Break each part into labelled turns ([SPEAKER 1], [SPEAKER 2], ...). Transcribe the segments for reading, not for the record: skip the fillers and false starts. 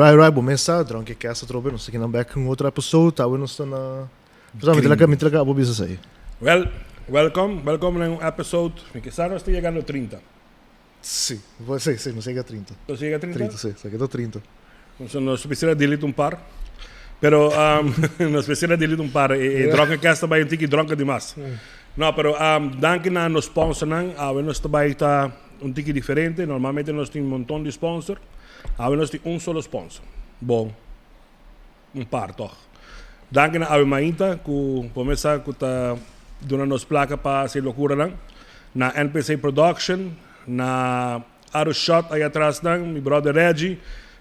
[SPEAKER 1] Alright, alright, bo mes sa, Drunken Cast atrobe, nos ta kinan bek un otro episode, awe nos ta na... Sa, mi ta laga, mi ta laga abo bisa esei.
[SPEAKER 2] Well, welcome, welcome na un episode, mi ke sa nos ta yegando 30.
[SPEAKER 1] Si, si, si, nos yega 30.
[SPEAKER 2] Nos yega 30?
[SPEAKER 1] 30, si, sa keda 30.
[SPEAKER 2] Nos, nos mester a delete un par, pero um, nos mester a delete un par, e, e Drunken Cast ta bai un tiki dronken dimas. No, pero um, danki na nos sponsornan, awe nos ta bai ta un tiki diferente, normalmente nos tin un monton di sponsor, Awe nos tin un solo sponsor. Bon, un par tog. Danki na Awe Mainta ku por mesa ku ta duna nos plaka pa hasi lokuranan. Na NPC Production, na Aro Shot aya atras nan, mi brother Reggie.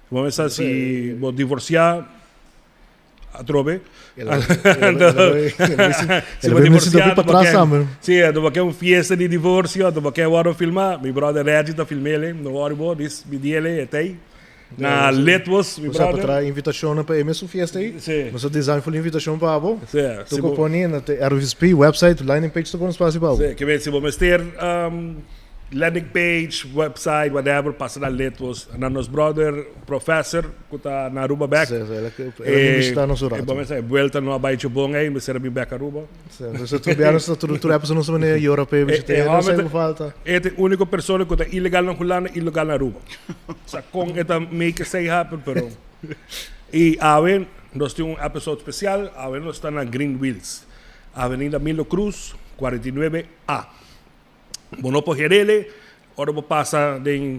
[SPEAKER 2] Por mesa si bo divorcia Atrobe.
[SPEAKER 1] Si bo divorcia,
[SPEAKER 2] bo ke, si, bo ke un fiesta di divorcio, bo ke worde filma, mi brother Reggie ta filmele, no worry bo, dis mi diele e tey. Na Litwos, mi
[SPEAKER 1] brother. Bo sa pa traha invitacionnan pa e mesun fiesta ey.
[SPEAKER 2] Si.
[SPEAKER 1] Nos a design full invitacion pa abo.
[SPEAKER 2] Si.
[SPEAKER 1] Tur ku pone na te RSVP, website, landing page tur pone spacio pa abo.
[SPEAKER 2] Si, ke men si bo mester landing page, website, whatever, pasa na Litwos, na nos brother Professor. Ku ta na Aruba bek.
[SPEAKER 1] Sí, sí, el a bin bishita nos un rato.
[SPEAKER 2] E bo mester e buelta no a bai dje bon ei, mester a bin bek Aruba.
[SPEAKER 1] Sí, entonces tur biaha nos ta tur tur episode nos ta manera yora p'e bishita e, no sa ku falta.
[SPEAKER 2] E ta e úniko persona ku ta ilegal na Hulanda, ilegal na Aruba. Sa kon e ta make esei happen, pero. I awe nos tin un episode spesial, awe nos ta na Green Wheels, Avenida Milo Cruz, 49 A. Bo no por herele, ora bo pasa den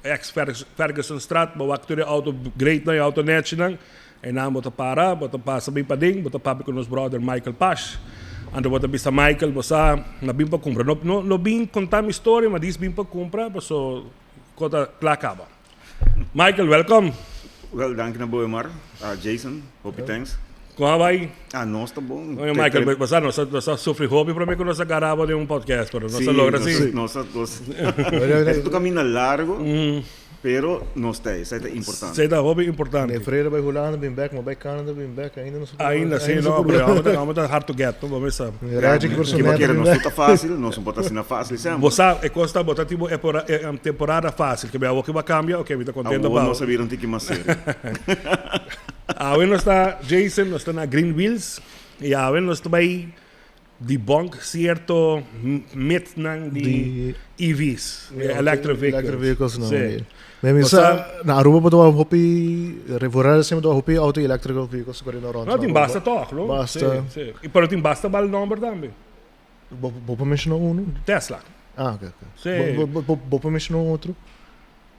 [SPEAKER 2] ex Fergusonstraat, bo wak tur e auto great nan, e auto nechi nan, einan bo ta para, bo ta pasa bin paden, bo ta papia ku nos brother Michael Pash. Anto bo ta bisa Michael, bo sa, na bin pa kumpra. No, no, no bin konta mi storia, ma dis bin pa kumpra, paso ko ta kla kaba. Michael, welkom.
[SPEAKER 3] Wel, danki na bo Omar. Ah, Jason, hopi thanks.
[SPEAKER 2] Kon a bai?
[SPEAKER 3] Ah, nos ta bon.
[SPEAKER 2] Oye, Michael, bo sa, nos a, nos a sufri hopi prome ku nos a gara bo den un podcast, pero nos a logra
[SPEAKER 3] si. Nos a, nos, es un camino largo, pero nos ta, esei ta importante.
[SPEAKER 2] Esei ta hopi importante.
[SPEAKER 1] Mi frere bai Hulanda, bin bek, mi bai Canada, bin bek, ainda nos
[SPEAKER 2] a Ainda si, no, pero amo ta, amo ta hard to get, no, bo mester.
[SPEAKER 1] Raja ki por su
[SPEAKER 3] Kiba
[SPEAKER 1] neta
[SPEAKER 3] kere,
[SPEAKER 1] bin
[SPEAKER 3] nos no
[SPEAKER 1] bek.
[SPEAKER 3] ta fácil, nos no por ta asina fácil semper.
[SPEAKER 2] Bo sa, e kos ta, bo ta tin bo temporada fácil, ke awor ke bo a kambia, ok, mi ta kontento
[SPEAKER 3] Awor
[SPEAKER 2] pa.
[SPEAKER 3] nos a bira un tiki mas serio.
[SPEAKER 2] Awe nos ta, Jason, nos ta na Green Wheels, i awe nos ta bai debunk sierto mythnan di EV's, electric vehicles.
[SPEAKER 1] Electric vehicles no.
[SPEAKER 2] Sí.
[SPEAKER 1] Mi mi sa, na Aruba bo ta wak hopi, vooral siempre ta wak hopi auto electrical vehicles koriendo rond.
[SPEAKER 2] No, tin basta tòg, no?
[SPEAKER 1] Basta.
[SPEAKER 2] Sí, sí. I pero tin basta bal nomber tambe.
[SPEAKER 1] Bo bo por menshoná uno?
[SPEAKER 2] Tesla.
[SPEAKER 1] Ah, ok, ok.
[SPEAKER 2] Sí.
[SPEAKER 1] Bo bo bo bo por menshoná un otro?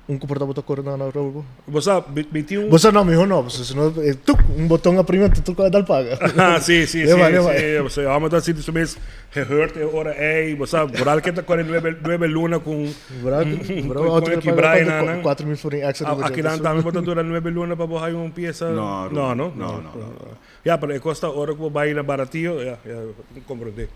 [SPEAKER 1] Un ku por tabata kore na na Aruba?
[SPEAKER 2] Bo sa, mi mi tin un.
[SPEAKER 1] Bo sa no, miho no, pasobra si no e tuk, un boton a primi anto tur ku a dal paga.
[SPEAKER 2] Ah, sí, sí, sí,
[SPEAKER 1] Leba, leba.
[SPEAKER 2] sí. Bo sa, hòmber ta sinti su mes gehurt e ora ei. Bo sa, vooral ke ta kore nuebe nuebe luna ku un
[SPEAKER 1] Vooral ku vooral
[SPEAKER 2] ku
[SPEAKER 1] auto
[SPEAKER 2] e
[SPEAKER 1] ke
[SPEAKER 2] kibra
[SPEAKER 1] paga
[SPEAKER 2] ei nan.
[SPEAKER 1] 4000 florin extra riba
[SPEAKER 2] Aki nan tambe bo ta dura nuebe luna pa bo haña un piesa.
[SPEAKER 3] No,
[SPEAKER 2] No, no?
[SPEAKER 3] No, no, no.
[SPEAKER 2] Ya, pero e kos ta ora ku bo bai na baratillo, ya, ya, komprondé.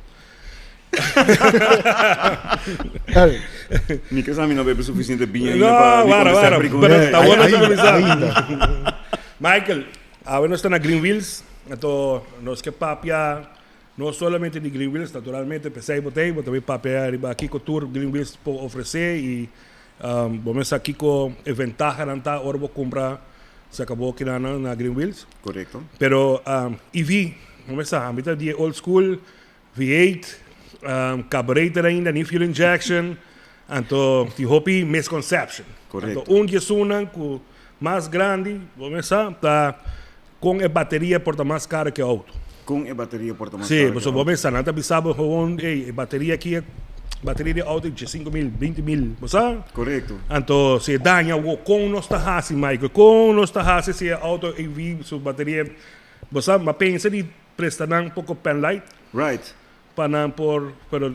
[SPEAKER 3] Mi ke sa mi no bebe sufisiente biña ainda
[SPEAKER 2] No,
[SPEAKER 3] pa mi
[SPEAKER 2] wara,
[SPEAKER 3] kontestá
[SPEAKER 2] wara.
[SPEAKER 3] pregunta.
[SPEAKER 2] Pero ta bueno
[SPEAKER 1] Ainda,
[SPEAKER 2] ta kuminsá.
[SPEAKER 1] ainda.
[SPEAKER 2] Michael, awe nos ta na Green Wheels, anto nos ke papia no solamente di Green Wheels, naturalmente, p'esei bo ta ei, bo ta bin papia riba kiko tur Green Wheels por ofresé i bo mes sa kiko e ventahanan ta ora bo kumpra Saka bo kinanan na Green Wheels.
[SPEAKER 3] Korekto.
[SPEAKER 2] Pero EV, bo mes sa, ami ta di e old school, V8, carburetor ainda, ni fuel injection, anto tin hopi misconception.
[SPEAKER 3] Korekto.
[SPEAKER 2] Anto un di esunnan ku mas grandi, bo mes sa, ta kon e bateria por ta mas karo ku e auto.
[SPEAKER 3] Kon e bateria por ta mas karo ku e
[SPEAKER 2] Sí, pasobra bo mes sa, nan ta bisa bo gewoon, ey, e bateria aki, bateria di auto 5 mil, 20 mil, bo sa?
[SPEAKER 3] Korekto.
[SPEAKER 2] Anto si e daña awo, kon nos ta hasi, Michael? Kon nos ta hasi si e auto EV su bateria, bo sa, m'a pensa di presta nan poko penlight. Pa nan por, pero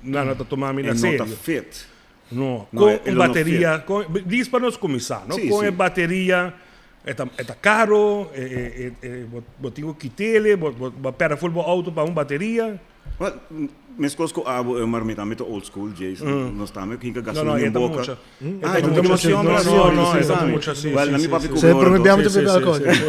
[SPEAKER 2] nan no ta tuma mi na
[SPEAKER 3] E no ta
[SPEAKER 2] serio.
[SPEAKER 3] fit.
[SPEAKER 2] No,
[SPEAKER 3] No,
[SPEAKER 2] kon
[SPEAKER 3] e
[SPEAKER 2] un
[SPEAKER 3] lo no
[SPEAKER 2] bateria,
[SPEAKER 3] fit.
[SPEAKER 2] kon, dis pa nos kuminsá, no?
[SPEAKER 3] Sí,
[SPEAKER 2] Kon
[SPEAKER 3] sí.
[SPEAKER 2] e bateria e ta, e ta karo, e, e, e, e, bo, bo tin ku kit'ele, bo, bo, bo a pèrdè ful bo auto pa un bateria.
[SPEAKER 3] Wel, meskos ku abo, Omar, mi tambe ta old school, Jason. Nos tambe hinka
[SPEAKER 2] No, no,
[SPEAKER 3] gasolina
[SPEAKER 2] e
[SPEAKER 3] den
[SPEAKER 2] ta
[SPEAKER 3] boka.
[SPEAKER 2] mucha. E
[SPEAKER 3] Ah,
[SPEAKER 2] ta
[SPEAKER 3] e ta
[SPEAKER 2] mucha,
[SPEAKER 3] mucha
[SPEAKER 2] sí.
[SPEAKER 3] hombre,
[SPEAKER 2] No,
[SPEAKER 3] sí,
[SPEAKER 2] no, no,
[SPEAKER 3] sí,
[SPEAKER 2] e ta
[SPEAKER 3] sí.
[SPEAKER 2] mucha, sí,
[SPEAKER 3] Wel,
[SPEAKER 2] sí,
[SPEAKER 3] na mi
[SPEAKER 2] sí,
[SPEAKER 3] papi
[SPEAKER 2] sí.
[SPEAKER 3] ku
[SPEAKER 1] Se
[SPEAKER 3] oro,
[SPEAKER 1] prome
[SPEAKER 3] to.
[SPEAKER 1] biaha mi ta
[SPEAKER 2] Sí,
[SPEAKER 1] bebe
[SPEAKER 2] sí,
[SPEAKER 1] alcohol.
[SPEAKER 2] sí, sí.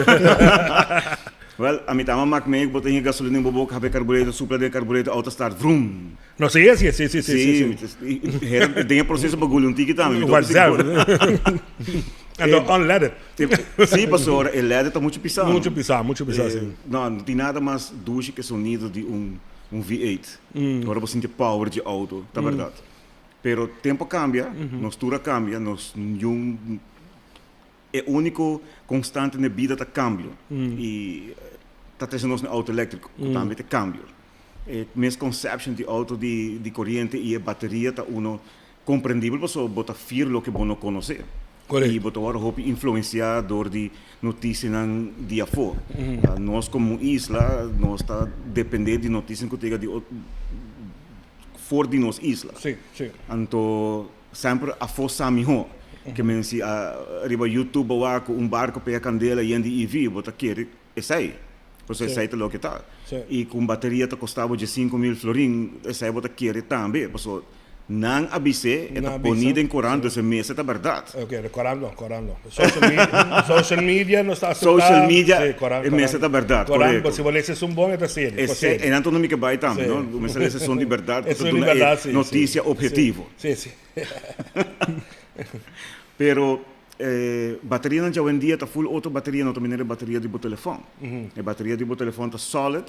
[SPEAKER 3] Wel, a mi tama mak mee ku bo ta hinka gasolina den bo boka, habi e carburetor, supla den e carburetor, auto start, vroom.
[SPEAKER 2] No, sí, sí, sí, sí, sí, sí, sí.
[SPEAKER 3] Sí, den e proceso pa guli un tiki tambe, mi ta
[SPEAKER 2] Igual
[SPEAKER 3] hopi sigur.
[SPEAKER 2] zelf. Anto unleaded.
[SPEAKER 3] Sí, pasobra e leaded ta muchu pisá.
[SPEAKER 2] Muchu pisá, muchu pisá, sí.
[SPEAKER 3] No, no tin nada mas dushi ku e sonido di un un V8. Ora bo sinti e power dje auto, ta bèrdat. Pero tempu a kambia, nos tur a kambia, nos niun e úniko konstante na e bida ta kambio. I ta trese nos na e auto eléktriko, ku tambe ta kambio. E mes conception di auto di koriente i e bateria ta uno Komprendibel pasobra bo ta fir loke bo no konosé.
[SPEAKER 2] Korekto.
[SPEAKER 3] I bo ta wòrdu hopi influensiá dor di notisianan di afó. Nos komo un isla, nos ta dependé di notisianan ku ta yega di for di nos isla.
[SPEAKER 2] Sí, sí.
[SPEAKER 3] Anto semper afó sa mihó. Ke men si riba YouTube bo wak ku un barko pega kandela yen di EV, bo ta kere esei. Pasobra esei ta loke ta. I ku un bateria ta kosta bo 15.000 florin, esei bo ta kere tambe. Pasobra nan a bis'é, e ta poní den korant, dus e mester ta bèrdat.
[SPEAKER 2] Ok, de korant no, korant no. Social media, social media no ta aseptá.
[SPEAKER 3] Social media, e mester ta bèrdat,
[SPEAKER 2] korekto. Korant, si bo lesa esun bon, e ta serio.
[SPEAKER 3] Esei, e nan tur no mi ke bai tambe, no? Bo mester lesa esun di bèrdat ku ta duna e notisia ophetivo.
[SPEAKER 2] Sí, sí.
[SPEAKER 3] Pero E baterianan dje awendia ta full otro bateria, no ta manera e bateria di bo telefòn. E bateria di bo telefòn ta solid,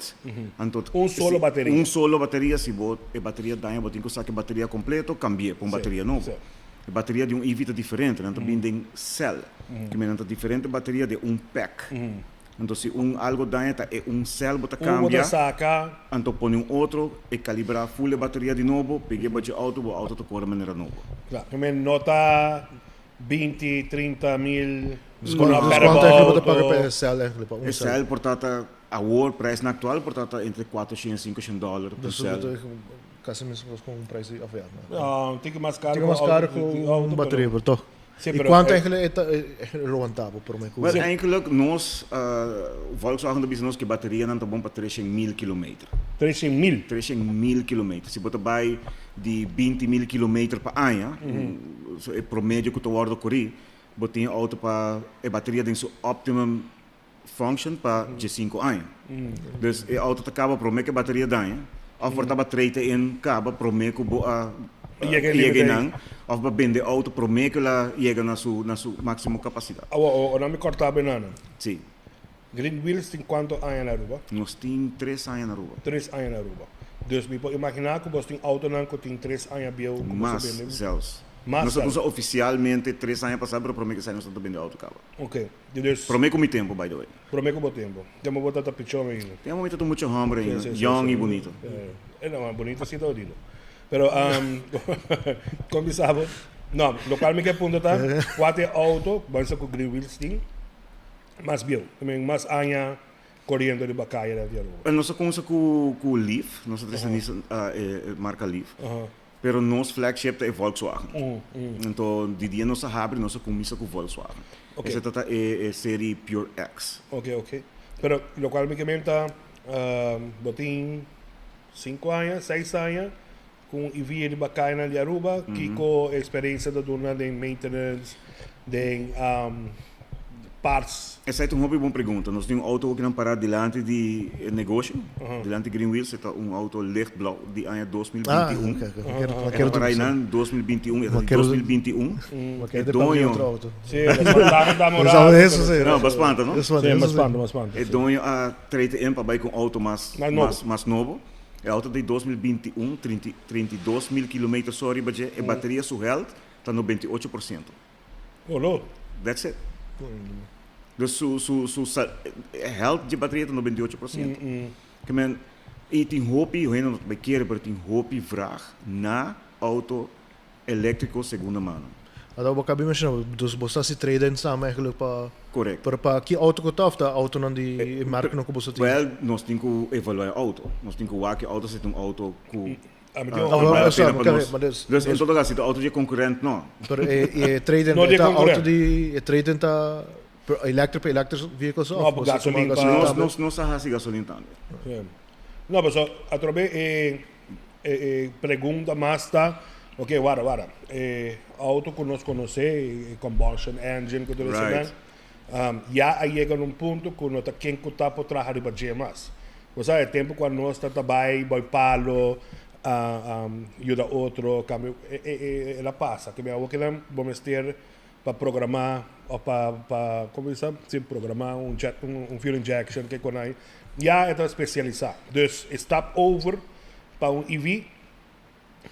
[SPEAKER 3] anto
[SPEAKER 2] Un solo bateria.
[SPEAKER 3] Un solo bateria, si bo e bateria daña bo tin ku saka e bateria kompleto, kambi'é pa un bateria nobo. E bateria di un EV ta diferente, nan ta bin den sèl, ke men nan ta diferente bateria den un pèk. Anto si un algo daña ta e un sèl bo ta
[SPEAKER 2] Un bo ta
[SPEAKER 3] kambia,
[SPEAKER 2] saka.
[SPEAKER 3] anto pone un otro, e kalibrá full e bateria di nobo, peg'é ba dje outo, bo outo ta kore manera nobo.
[SPEAKER 2] Kla, ke men no ta 20, 30 mil.
[SPEAKER 1] Dus cuanto eigenlijk bo ta paga pa e cel eigenlijk, pa un
[SPEAKER 3] E
[SPEAKER 1] cel?
[SPEAKER 3] cel por ta ta awor, prijsnan actual por ta ta entre 400 y 500 dollar per
[SPEAKER 1] Dus
[SPEAKER 3] cel.
[SPEAKER 1] dat is casi mescos cu un prijs di avion.
[SPEAKER 2] No, un tiki mas caro
[SPEAKER 1] Tiki
[SPEAKER 2] cu
[SPEAKER 1] mas caro
[SPEAKER 2] auto,
[SPEAKER 1] cu
[SPEAKER 2] di
[SPEAKER 1] un
[SPEAKER 2] auto,
[SPEAKER 1] bateria,
[SPEAKER 2] pero
[SPEAKER 1] pero toch.
[SPEAKER 2] Sí,
[SPEAKER 1] Y
[SPEAKER 2] pero
[SPEAKER 1] cuanto
[SPEAKER 2] e
[SPEAKER 1] eigenlijk e ta rowantá bo prome cu.
[SPEAKER 3] Wel, eigenlijk nos, Volkswagen ta bisa nos cu e baterianan ta bon pa 300 mil kilometer.
[SPEAKER 2] 300 mil?
[SPEAKER 3] 300 mil kilometer. Si bo ta bay di 20 mil kilometer pa aña, so e promedio ku ta wòrdu korí, bo tin e outo pa e bateria den su optimum function pa 15 aña. Dus e outo ta kaba promé ku e bateria daña, òf por tabata trade in kaba promé ku bo a
[SPEAKER 2] Yega e
[SPEAKER 3] yega
[SPEAKER 2] límite ei.
[SPEAKER 3] einan, òf bo a bende e outo promé ku el a yega na su na su máksimo kapasidat.
[SPEAKER 2] Awor, ora mi kòrta bo einan.
[SPEAKER 3] Sí.
[SPEAKER 2] Green Wheels tin kuantu aña na Aruba?
[SPEAKER 3] Nos tin 3 aña na Aruba.
[SPEAKER 2] 3 aña na Aruba. Dus mi por imaginá ku bos tin outonan ku tin 3 aña bieu ku boso
[SPEAKER 3] Mas
[SPEAKER 2] bende?
[SPEAKER 3] Zelfs.
[SPEAKER 2] Mas
[SPEAKER 3] Nos a
[SPEAKER 2] zelfs.
[SPEAKER 3] usa oficialmente 3 aña pasá, pero promé ku esei nos ta bende auto kaba.
[SPEAKER 2] Ok. Dus
[SPEAKER 3] Promé ku mi tempu, by the way.
[SPEAKER 2] Promé ku bo tempu. Tempu bo tabata pichon ainda.
[SPEAKER 3] Tempu mi tabata mucha hòmber ainda,
[SPEAKER 2] Sí.
[SPEAKER 3] young i bunito.
[SPEAKER 2] No, bunito sí ta odido. Pero, kon bisa bo? No, lokual mi ke punta ta, kua ta e auto, bo a bisa ku Green Wheels tin, mas bieu, I mean, mas aña koriendo riba kaya di Aruba?
[SPEAKER 3] Nos a kumsa ku Leaf, nos a trese Nissan, e marka Leaf. Pero nos flagship ta e Volkswagen. Anto di dia nos a habri nos a kuminsa ku Volkswagen. Esei ta ta e serie Pure X.
[SPEAKER 2] Ok. Pero lokual mi ke menta, bo tin 5 aña, 6 aña ku un EV riba kayanan di Aruba. Kiko eksperensia ta duna den maintenance, den parts?
[SPEAKER 3] Esei ta un hopi bon pregunta. Nos tin un auto ku nan pará dilanti di e negoshi, dilanti Green Wheels, e ta un auto lichtblauw di aña 2021.
[SPEAKER 1] Ah, ok.
[SPEAKER 3] E ta pará einan 2021, e ta di 2021.
[SPEAKER 1] Ma
[SPEAKER 3] E
[SPEAKER 1] kere depende di
[SPEAKER 3] doño
[SPEAKER 1] otro auto.
[SPEAKER 2] Sí, mas spanta ta morado.
[SPEAKER 1] Eso sí.
[SPEAKER 3] No, bo spanta, no?
[SPEAKER 2] Sí, mas spanta, mas spanta.
[SPEAKER 3] E doño a trade in pa bai ku un auto mas
[SPEAKER 2] Mas nobo.
[SPEAKER 3] mas nobo. E auto di 2021, 32 mil kilometer so riba dje, e bateria su health ta 98%.
[SPEAKER 2] Oh, lo.
[SPEAKER 3] That's it. Dus su health di bateria ta 98%. Ke men, i tin hopi, hende no ta bai kere, pero tin hopi vraag na auto eléktriko segunda mano.
[SPEAKER 1] Anto bo kabi menshoná, dus bo sa si trade-in samen eigenlijk pa
[SPEAKER 3] Correct.
[SPEAKER 1] Pero pa ki auto ku ta of ta autonan di markanan ku bo sa tin?
[SPEAKER 3] Wel, nos tin ku evaluá e auto. Nos tin ku wak e auto si ta un auto ku
[SPEAKER 2] Ah, mi tin un
[SPEAKER 1] Ah,
[SPEAKER 2] Honda.
[SPEAKER 3] vale la
[SPEAKER 1] sorry,
[SPEAKER 3] pena pa
[SPEAKER 1] maar
[SPEAKER 3] nos.
[SPEAKER 1] maar dus,
[SPEAKER 3] Dus en todo caso, si ta auto di concurrent, no.
[SPEAKER 1] Pero e trade-in
[SPEAKER 2] No di
[SPEAKER 1] ta auto
[SPEAKER 2] concurrent.
[SPEAKER 1] di e trade-in ta electric pa electric vehicles
[SPEAKER 2] No,
[SPEAKER 1] of bo sa
[SPEAKER 2] gasolin
[SPEAKER 1] tuma
[SPEAKER 2] pa-
[SPEAKER 1] gasolin
[SPEAKER 3] Nos,
[SPEAKER 1] tambe?
[SPEAKER 3] nos sa hasi gasolin tambe.
[SPEAKER 2] Sí. No, pero atrobe e pregunta mas ta, ok, wara, wara. E auto ku nos konosé, e combustion engine ku tur esei ya a yega na un punto ku no ta ken ku ta por traha riba dje mas. Bo sa, e tempu ku nos ta bai, bai palo, yuda otro, kambio, el a pasa. Ke mi awor kinan bo mester. pa programá òf pa pa komo bisa si programá un jet un fuel injection ke kon ai ya e ta spesialisá. Dus e stap over pa un EV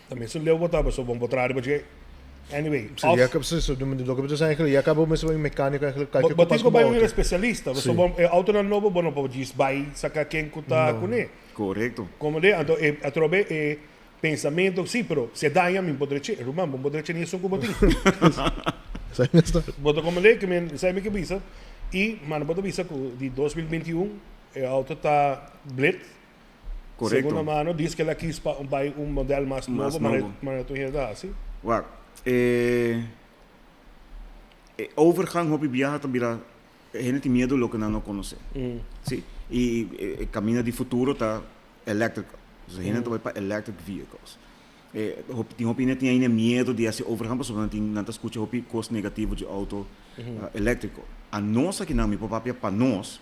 [SPEAKER 2] ta mesun leu bo ta pasobra bo por traha riba dje anyway.
[SPEAKER 1] Si ya kaba si loke bo ta bisa eigenlijk ya kaba bo mester bai un mecanico eigenlijk kalke
[SPEAKER 2] Bo
[SPEAKER 1] ku
[SPEAKER 2] tin
[SPEAKER 1] pas
[SPEAKER 2] ku
[SPEAKER 1] ku bo
[SPEAKER 2] bai un
[SPEAKER 1] auto.
[SPEAKER 2] espesialista pasobra e autonan nobo bo no por djis bai saka ken ku ta kuné.
[SPEAKER 3] Korekto.
[SPEAKER 2] Komo de anto e atrobe e Pensamentu, sí, pero si e daña mi por dreche, ruman, bo por dreche ni esun ku bo tin.
[SPEAKER 1] Esei mes ta.
[SPEAKER 2] Bo ta komprendé ke men, esei mi ke bisa. I manda bo ta bisa ku di 2021 e auto ta blit.
[SPEAKER 3] Korekto.
[SPEAKER 2] Segunda mano, dies ke el a kis pa bai un modèl mas
[SPEAKER 3] Mas
[SPEAKER 2] nobo, manera
[SPEAKER 3] nobo.
[SPEAKER 2] manera tur hende ta hasi.
[SPEAKER 3] Wak, e e overgang hopi biaha ta bira hende tin miedu loke nan no konosé. Sí, i e kaminda di futuro ta Electric, dus hende ta bai pa electric vehicles. E hopi tin hopi hende tin ainda miedo di hasi overgang pasobra nan tin nan ta skucha hopi kos negativo dje auto electrico. Anos akinan mi por papia pa nos,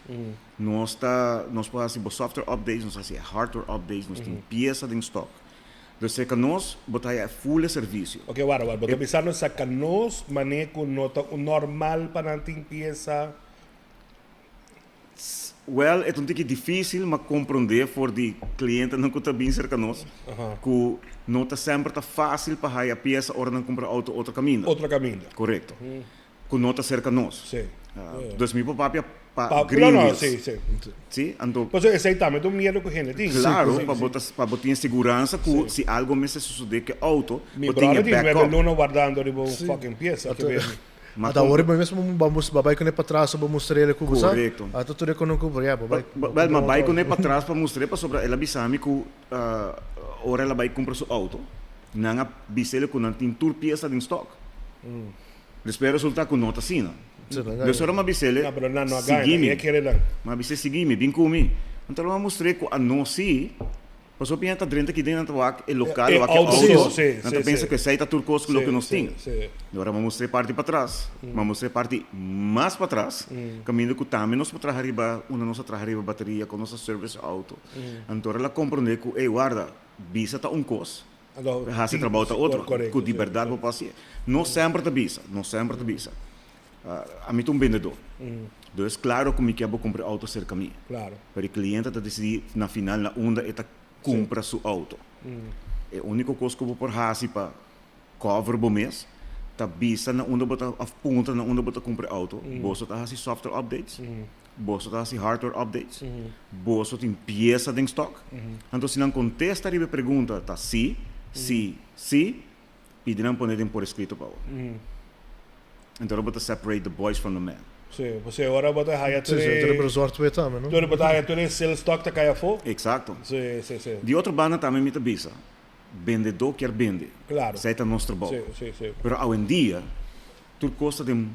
[SPEAKER 3] nos ta nos por hasi bo software updates, nos ta hasi e hardware updates, nos tin piesa den stock. Dus serka nos bo ta haya e full e servisio.
[SPEAKER 2] Ok, wara wara, bo ta bisa nos saka nos mane ku no ta normal pa nan tin piesa?
[SPEAKER 3] Wel, e ta un tiki difícil ma comprende for di clientenan cu ta bin cerca nos cu no ta semper ta fácil pa haya pieza ora nan cumpra auto otro caminda.
[SPEAKER 2] Otro caminda.
[SPEAKER 3] Correcto. Cu no ta cerca nos.
[SPEAKER 2] Sí.
[SPEAKER 3] Dus mi por papia pa
[SPEAKER 2] Pa,
[SPEAKER 3] Green
[SPEAKER 2] no, no,
[SPEAKER 3] Wheels.
[SPEAKER 2] sí, sí.
[SPEAKER 3] Sí, anto.
[SPEAKER 2] Pasobra esey tambe ta un miedo cu hende tin.
[SPEAKER 3] Claro,
[SPEAKER 2] Sí,
[SPEAKER 3] pa
[SPEAKER 2] sí.
[SPEAKER 3] bo ta, pa bo tin e siguransa cu si algo mester sucede cu e auto,
[SPEAKER 2] Mi
[SPEAKER 3] bo tin
[SPEAKER 2] brother
[SPEAKER 3] e
[SPEAKER 2] tin nuebe
[SPEAKER 3] backup.
[SPEAKER 2] luna wardando riba un fucking pieza.
[SPEAKER 1] Ato-
[SPEAKER 2] Ke ben.
[SPEAKER 3] Ma
[SPEAKER 1] Ata
[SPEAKER 3] kon-
[SPEAKER 1] ora bo mes bo mus ba bai kuné patras bo mustra el ku bo sa.
[SPEAKER 3] Korekto.
[SPEAKER 1] Ata tur e kono ku ya bo bai.
[SPEAKER 3] Wel, ma bai kuné patras pa mustr'é pasobra el a bisa mi ku ora el a bai kumpra su outo, nan a bisa el ku nan tin tur piesa den stok. Despues a resulta ku no ta asina. Dus ora mi a bisa el,
[SPEAKER 2] No, pero nan no a gana,
[SPEAKER 3] sigui mi.
[SPEAKER 2] e kere nan.
[SPEAKER 3] Mi a bis'é, sigui mi, bin ku mi. Anto el a mustr'é ku anos sí. Pasobra piña ta drenta aki den nan ta wak e lokal,
[SPEAKER 2] E
[SPEAKER 3] wak e
[SPEAKER 2] auto,
[SPEAKER 3] auto,
[SPEAKER 2] sí,
[SPEAKER 3] nan ta
[SPEAKER 2] sí,
[SPEAKER 3] pensa
[SPEAKER 2] sí.
[SPEAKER 3] ku esei ta tur kos ku loke
[SPEAKER 2] Sí,
[SPEAKER 3] nos
[SPEAKER 2] sí,
[SPEAKER 3] tin.
[SPEAKER 2] sí.
[SPEAKER 3] I ora mi a mustra e parti patras, mi a mustra e parti mas patras, kaminda ku tambe nos por traha riba, unda nos a traha riba bateria, kon nos a service e auto. Anto ora el a komprondé ku, ey, warda, bisa ta un kos,
[SPEAKER 2] Anto,
[SPEAKER 3] hasi
[SPEAKER 2] tin,
[SPEAKER 3] trabou ta
[SPEAKER 2] sí,
[SPEAKER 3] otro,
[SPEAKER 2] korekto,
[SPEAKER 3] ku di
[SPEAKER 2] sí,
[SPEAKER 3] bèrdat
[SPEAKER 2] sí.
[SPEAKER 3] bo por hasié. No semper ta bisa, no semper ta bisa. Ami ta un bendedó. Dus klaro ku mi ke bo kumpra e outo serka mi.
[SPEAKER 2] Klaro.
[SPEAKER 3] Pero e kliente ta disidí na final na unda e ta kumpra su outo. E úniko kos ku bo por hasi pa cover bo mes ta bisa na unda bo ta òf puntra na unda bo ta kumpra e outo. Boso ta hasi software updates, boso ta hasi hardware updates, boso tin piesa den stock. Anto si nan kontesta riba e pregunta ta sí, sí, sí, Pidi nan pone den por escrito pa bo. Enton bo ta separate the boys from the men.
[SPEAKER 2] Sí, pues ora bo ta haya
[SPEAKER 1] Sí,
[SPEAKER 2] tur
[SPEAKER 1] sí, tur
[SPEAKER 2] e,
[SPEAKER 1] e zwart wit tambe, no?
[SPEAKER 2] tur bo ta haya tur e sales talk ta kai afó.
[SPEAKER 3] Exacto.
[SPEAKER 2] Sí, sí, sí.
[SPEAKER 3] Di otro banda tambe mi ta bisa, bendedó kier bende.
[SPEAKER 2] Claro.
[SPEAKER 3] Esei ta nos trabou.
[SPEAKER 2] Sí, sí, sí.
[SPEAKER 3] Pero awendia tur cos ta den,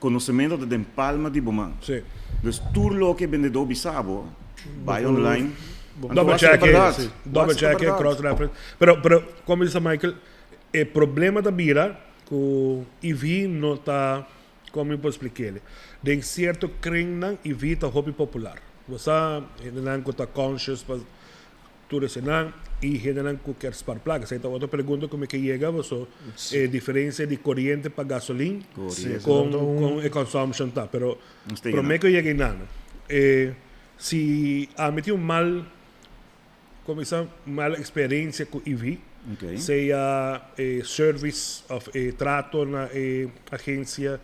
[SPEAKER 3] conocemento ta den palma di bo man.
[SPEAKER 2] Sí.
[SPEAKER 3] Dus tur loke e bendedó bisa bo, bai online, anto
[SPEAKER 2] Double
[SPEAKER 3] wak si ta
[SPEAKER 2] check
[SPEAKER 3] berdad.
[SPEAKER 2] e,
[SPEAKER 3] Wak
[SPEAKER 2] double
[SPEAKER 3] si ta
[SPEAKER 2] check e,
[SPEAKER 3] berdad.
[SPEAKER 2] cross reference. Pero, pero, como bisa Michael, e problema ta bira cu EV no ta, como mi por splik'el, den cierto kringnan EV ta hopi popular. Bo sa, hendenan cu ta conscious pa tur esenan y hendenan cu kier spar placa. Esey ta otro pregunta cu mi ke yega, paso e diferencia di coriente pa gasolin
[SPEAKER 3] Correcto.
[SPEAKER 2] con, con e consumption ta. Pero
[SPEAKER 3] Nos ta yega
[SPEAKER 2] prome
[SPEAKER 3] nan.
[SPEAKER 2] cu yega einan, e si ami tin un mal Cuminsa mal experiencia cu EV, sea e service of e trato na e agencia,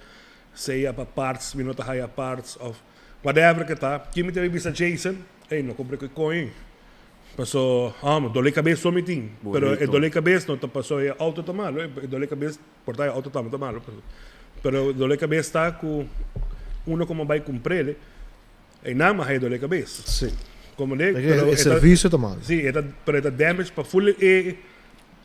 [SPEAKER 2] sea pa parts, mi no ta haya parts of whatever ke ta, kin mi ta bisa Jason, ey no cumpra cu e coin, paso amo dole cabes so mi tin, pero e dole cabes no ta paso e auto ta malo, e dole cabes por ta e auto tambe ta malo, pero dole cabes ta cu uno como bay cumprele. Einan a haya dole cabes.
[SPEAKER 1] Sí.
[SPEAKER 2] Como de,
[SPEAKER 1] Porque
[SPEAKER 2] pero
[SPEAKER 1] e
[SPEAKER 2] e ta-
[SPEAKER 1] servicio ta malo.
[SPEAKER 2] Sí, e ta, pero e ta damage pa full e,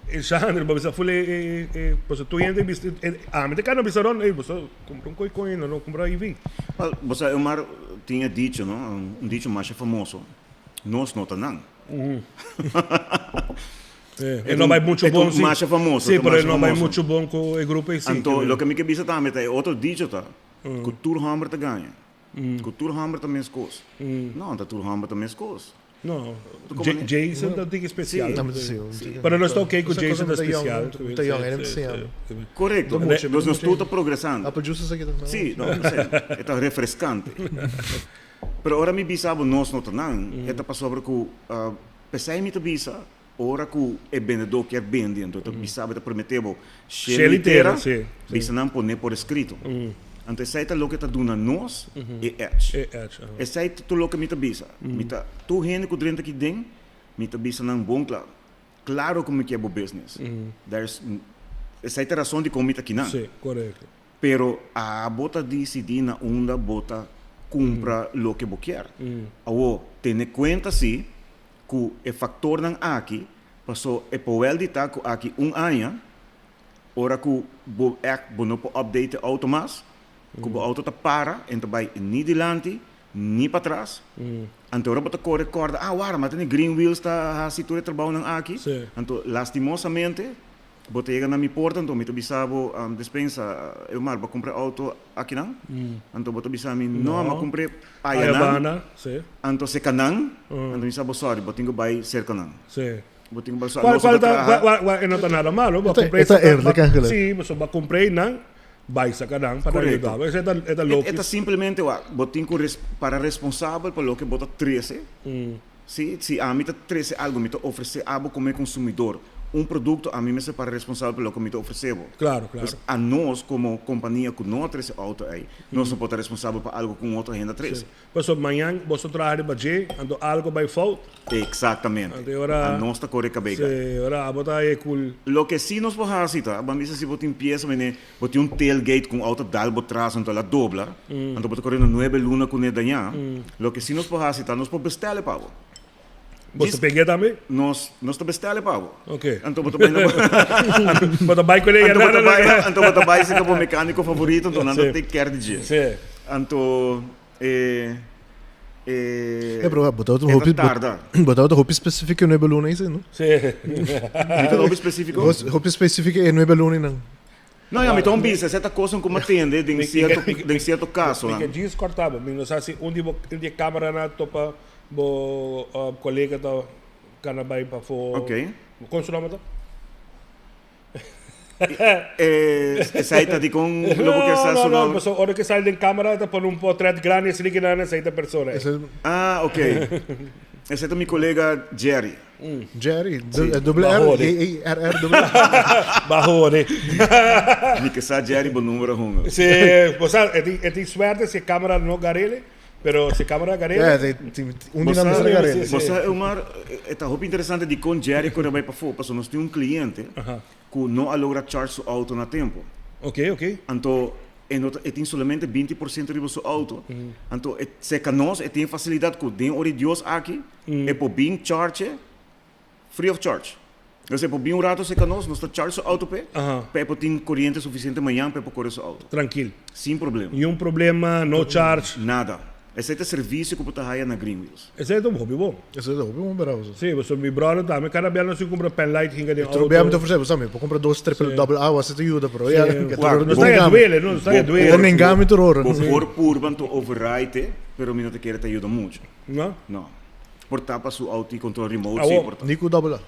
[SPEAKER 2] e genre, pa bisa full e, e, e, pasobra tur hende bisa, e, ami ta kanda bisa rond, ey, boso cumpra un coy coy, no, no cumpra EV.
[SPEAKER 3] Wel, bo sa, Omar tin e dicho, no? Un dicho masha famoso, Nos no ta nan.
[SPEAKER 2] E no bai mucho
[SPEAKER 3] E
[SPEAKER 2] bon, sí.
[SPEAKER 3] masha famoso,
[SPEAKER 2] Sí,
[SPEAKER 3] ta
[SPEAKER 2] pero e
[SPEAKER 3] masha
[SPEAKER 2] no bai
[SPEAKER 3] famoso.
[SPEAKER 2] mucho bon cu e grupo ey, sí.
[SPEAKER 3] Anto, loke mi ke bisa tambe ta e otro dicho ta, cu tur homber ta gaña. Ku tur hòmber ta meskos. No, ta tur hòmber ta meskos.
[SPEAKER 2] No, Jason ta un tiki special.
[SPEAKER 1] Sí.
[SPEAKER 2] Pero nos ta ok cu Jason ta special.
[SPEAKER 1] Ta young, e ta young.
[SPEAKER 3] Correcto. Dus nos tur ta progresando.
[SPEAKER 1] Apple juice esaki ta.
[SPEAKER 3] Sí, no, e ta refrescante. Pero ora mi bisa bo nos no ta nan, e ta pasobra cu pesey mi ta bisa ora cu e bendedor kier bende, anto e ta bisa bo, e ta promete bo shel y tera, bisa nan pone por escrito. Anto esey ta loke ta duna nos e edge. Esey ta tur loke mi ta bisa. Mi ta, tur hende cu drenta aki den, mi ta bisa nan bon cla, claro cu mi kier bo business. There's, esey ta e rason dicon mi ta aki nan. Pero abo ta disidí na unda bo ta kumpra loke bo kier. Awor, tene kuenta si ku e faktornan aki, paso e por wèl di ta ku aki un aña, ora ku bo ègt bo no por update e outo mas, ku bo outo ta para en ta bai ni dilanti ni patras, anto ora bo ta kore kòrda, ah wara, ma tene Green Wheels ta hasi tur e trabounan aki, anto lastimosamente Bo ta yega na mi porta anto mi ta bisa bo, Despensa, Eumar, bo a kumpra e outo akinan? Anto bo ta bisa mi, No, mi a kumpra e ayanan. Anto serka nan, anto mi bisa bo, Sorry, bo tin ku bai serka nan. Bo tin ku bai,
[SPEAKER 2] Cual
[SPEAKER 3] nos no ta traha.
[SPEAKER 2] Cual e no ta nada malo, bo a kumpra
[SPEAKER 1] E ta eerlijk eigenlijk.
[SPEAKER 2] Sí, pasobra bo a kumpra einan, bai serka nan pa nan yuda bo. Esei ta e ta
[SPEAKER 3] E ta simplemente wak, bo tin ku para responsabel pa loke bo ta trese. Sí, si ami ta trese algo, mi ta ofresé abo komo e konsumidor un produkto, ami mester para responsabel pa loke mi ta ofresé bo.
[SPEAKER 2] Claro, claro.
[SPEAKER 3] Pues anos komo kompania ku no a trese outo ei, nos no por ta responsabel pa algo ku un otro hende a trese.
[SPEAKER 2] Sí. Pasobra mañan boso traha riba dje, anto algo bai fout.
[SPEAKER 3] Eksaktamente.
[SPEAKER 2] Anto e ora.
[SPEAKER 3] Anos ta kore kabei kai.
[SPEAKER 2] Sí, e ora abo ta e kul.
[SPEAKER 3] Loke sí nos por hasi ta, ban bisa si bo tin piesa mene Bo tin un tailgate ku un outo dal bo tras anto el a dobla, anto bo ta koriendo nuebe luna kuné dañá. Loke si nos por hasi ta nos por bestèl e pa bo.
[SPEAKER 2] Bo ta peg'é tambe?
[SPEAKER 3] Nos nos ta bestèl e pa bo.
[SPEAKER 2] Oke.
[SPEAKER 3] Anto bo ta bai na bo
[SPEAKER 2] Bo ta bai kuné
[SPEAKER 3] Anto bo ta bai anto bo ta bai serka bo mekániko favorito anto nan ta take care di dje.
[SPEAKER 2] Sí.
[SPEAKER 3] Anto e e
[SPEAKER 1] E pero bo tabata
[SPEAKER 3] e ta
[SPEAKER 1] hopi
[SPEAKER 3] tarda.
[SPEAKER 1] bo tabata hopi spesifiko e nuebe luna esei no?
[SPEAKER 2] Sí.
[SPEAKER 3] Mi ta hopi spesifiko?
[SPEAKER 1] Hopi spesifiko e nuebe lunanan.
[SPEAKER 3] No, ya mi ta un bisa, cierta cosnan cu mi a tende den cierto, den cierto casonan.
[SPEAKER 2] Mi ke djis corta bo, mi no sa si un di bo, un di e cameranan topa bo colega ta cana bay pafo.
[SPEAKER 3] Ok.
[SPEAKER 2] Con su nomber ta?
[SPEAKER 3] Esai ta dicon lo bo kier sa su
[SPEAKER 2] No, no,
[SPEAKER 3] nomber?
[SPEAKER 2] pasobra ora cu e sali den camera ta pone un potret grandi asina ki nan esai ta persona.
[SPEAKER 3] Ah, ok. Esai ta mi colega Jerry.
[SPEAKER 1] Jerry, dubbel R, J E R R dubbel R.
[SPEAKER 2] Bahore.
[SPEAKER 3] Mi ke sa Jerry bo numero hunga.
[SPEAKER 2] Si, bo sa, e tin, e tin suerte si e camera no garele, pero si e camera garele.
[SPEAKER 1] Ja, tin, un di nan mester a garele.
[SPEAKER 3] Bo sa, Eumar, e ta hopi interesante dikon Jerry kore bai pafó, pasobra nos tin un cliente ku no a logra charge su auto na tempo.
[SPEAKER 2] Ok, ok.
[SPEAKER 3] Anto e no ta, e tin solamente 20% riba su auto. Anto e seka nos, e tin e facilidad ku den ora di Dios aki, E por bin charge free of charge. Dus e por bin un rato cerca nos, nos ta charge su auto p'e, pa e por tin coriente suficiente mañan pa e por core su auto.
[SPEAKER 2] Trankil.
[SPEAKER 3] Sin problema.
[SPEAKER 2] Niun problema, no charge.
[SPEAKER 3] Nada. Esey ta servicio cu bo ta haya na Green Wheels.
[SPEAKER 2] Esey ta un hopi bon.
[SPEAKER 1] Esey ta hopi bon bera boso.
[SPEAKER 2] Si, pasobra mi brother tambe cada bia nos tin cumpra pen light hinga den auto.
[SPEAKER 1] Tur bia mi ta ofrece bo sa mi por cumpra dos triple double A así ta yuda pero ya.
[SPEAKER 2] Nos ta ya duele, nos ta ya duele.
[SPEAKER 1] Bo nenga mi tur ora.
[SPEAKER 3] Bo por purba anto override, pero mi no ta kere ta yuda mucho.
[SPEAKER 2] No?
[SPEAKER 3] No. Por tapa su auto y control remote sí por tapa.
[SPEAKER 1] Ni cu double A.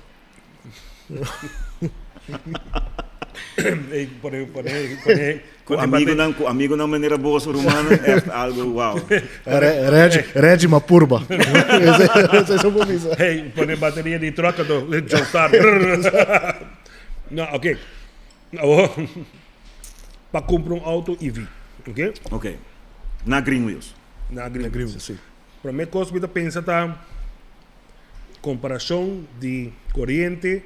[SPEAKER 2] Ey, pone, pone, pone.
[SPEAKER 3] Cu amigonan, cu amigonan manera boso rumannan, echt algo wow.
[SPEAKER 1] Reggie, Reggie ma purba. Ese es un bisa.
[SPEAKER 2] Hey, pone bateria di truck anto jump start. No, ok. Awor, pa cumpra un auto EV, ok?
[SPEAKER 3] Ok. Na Green Wheels.
[SPEAKER 2] Na Green
[SPEAKER 1] Wheels.
[SPEAKER 2] Wheels,
[SPEAKER 1] sí.
[SPEAKER 2] Prome kos mi ta pensa ta komparashon di koriente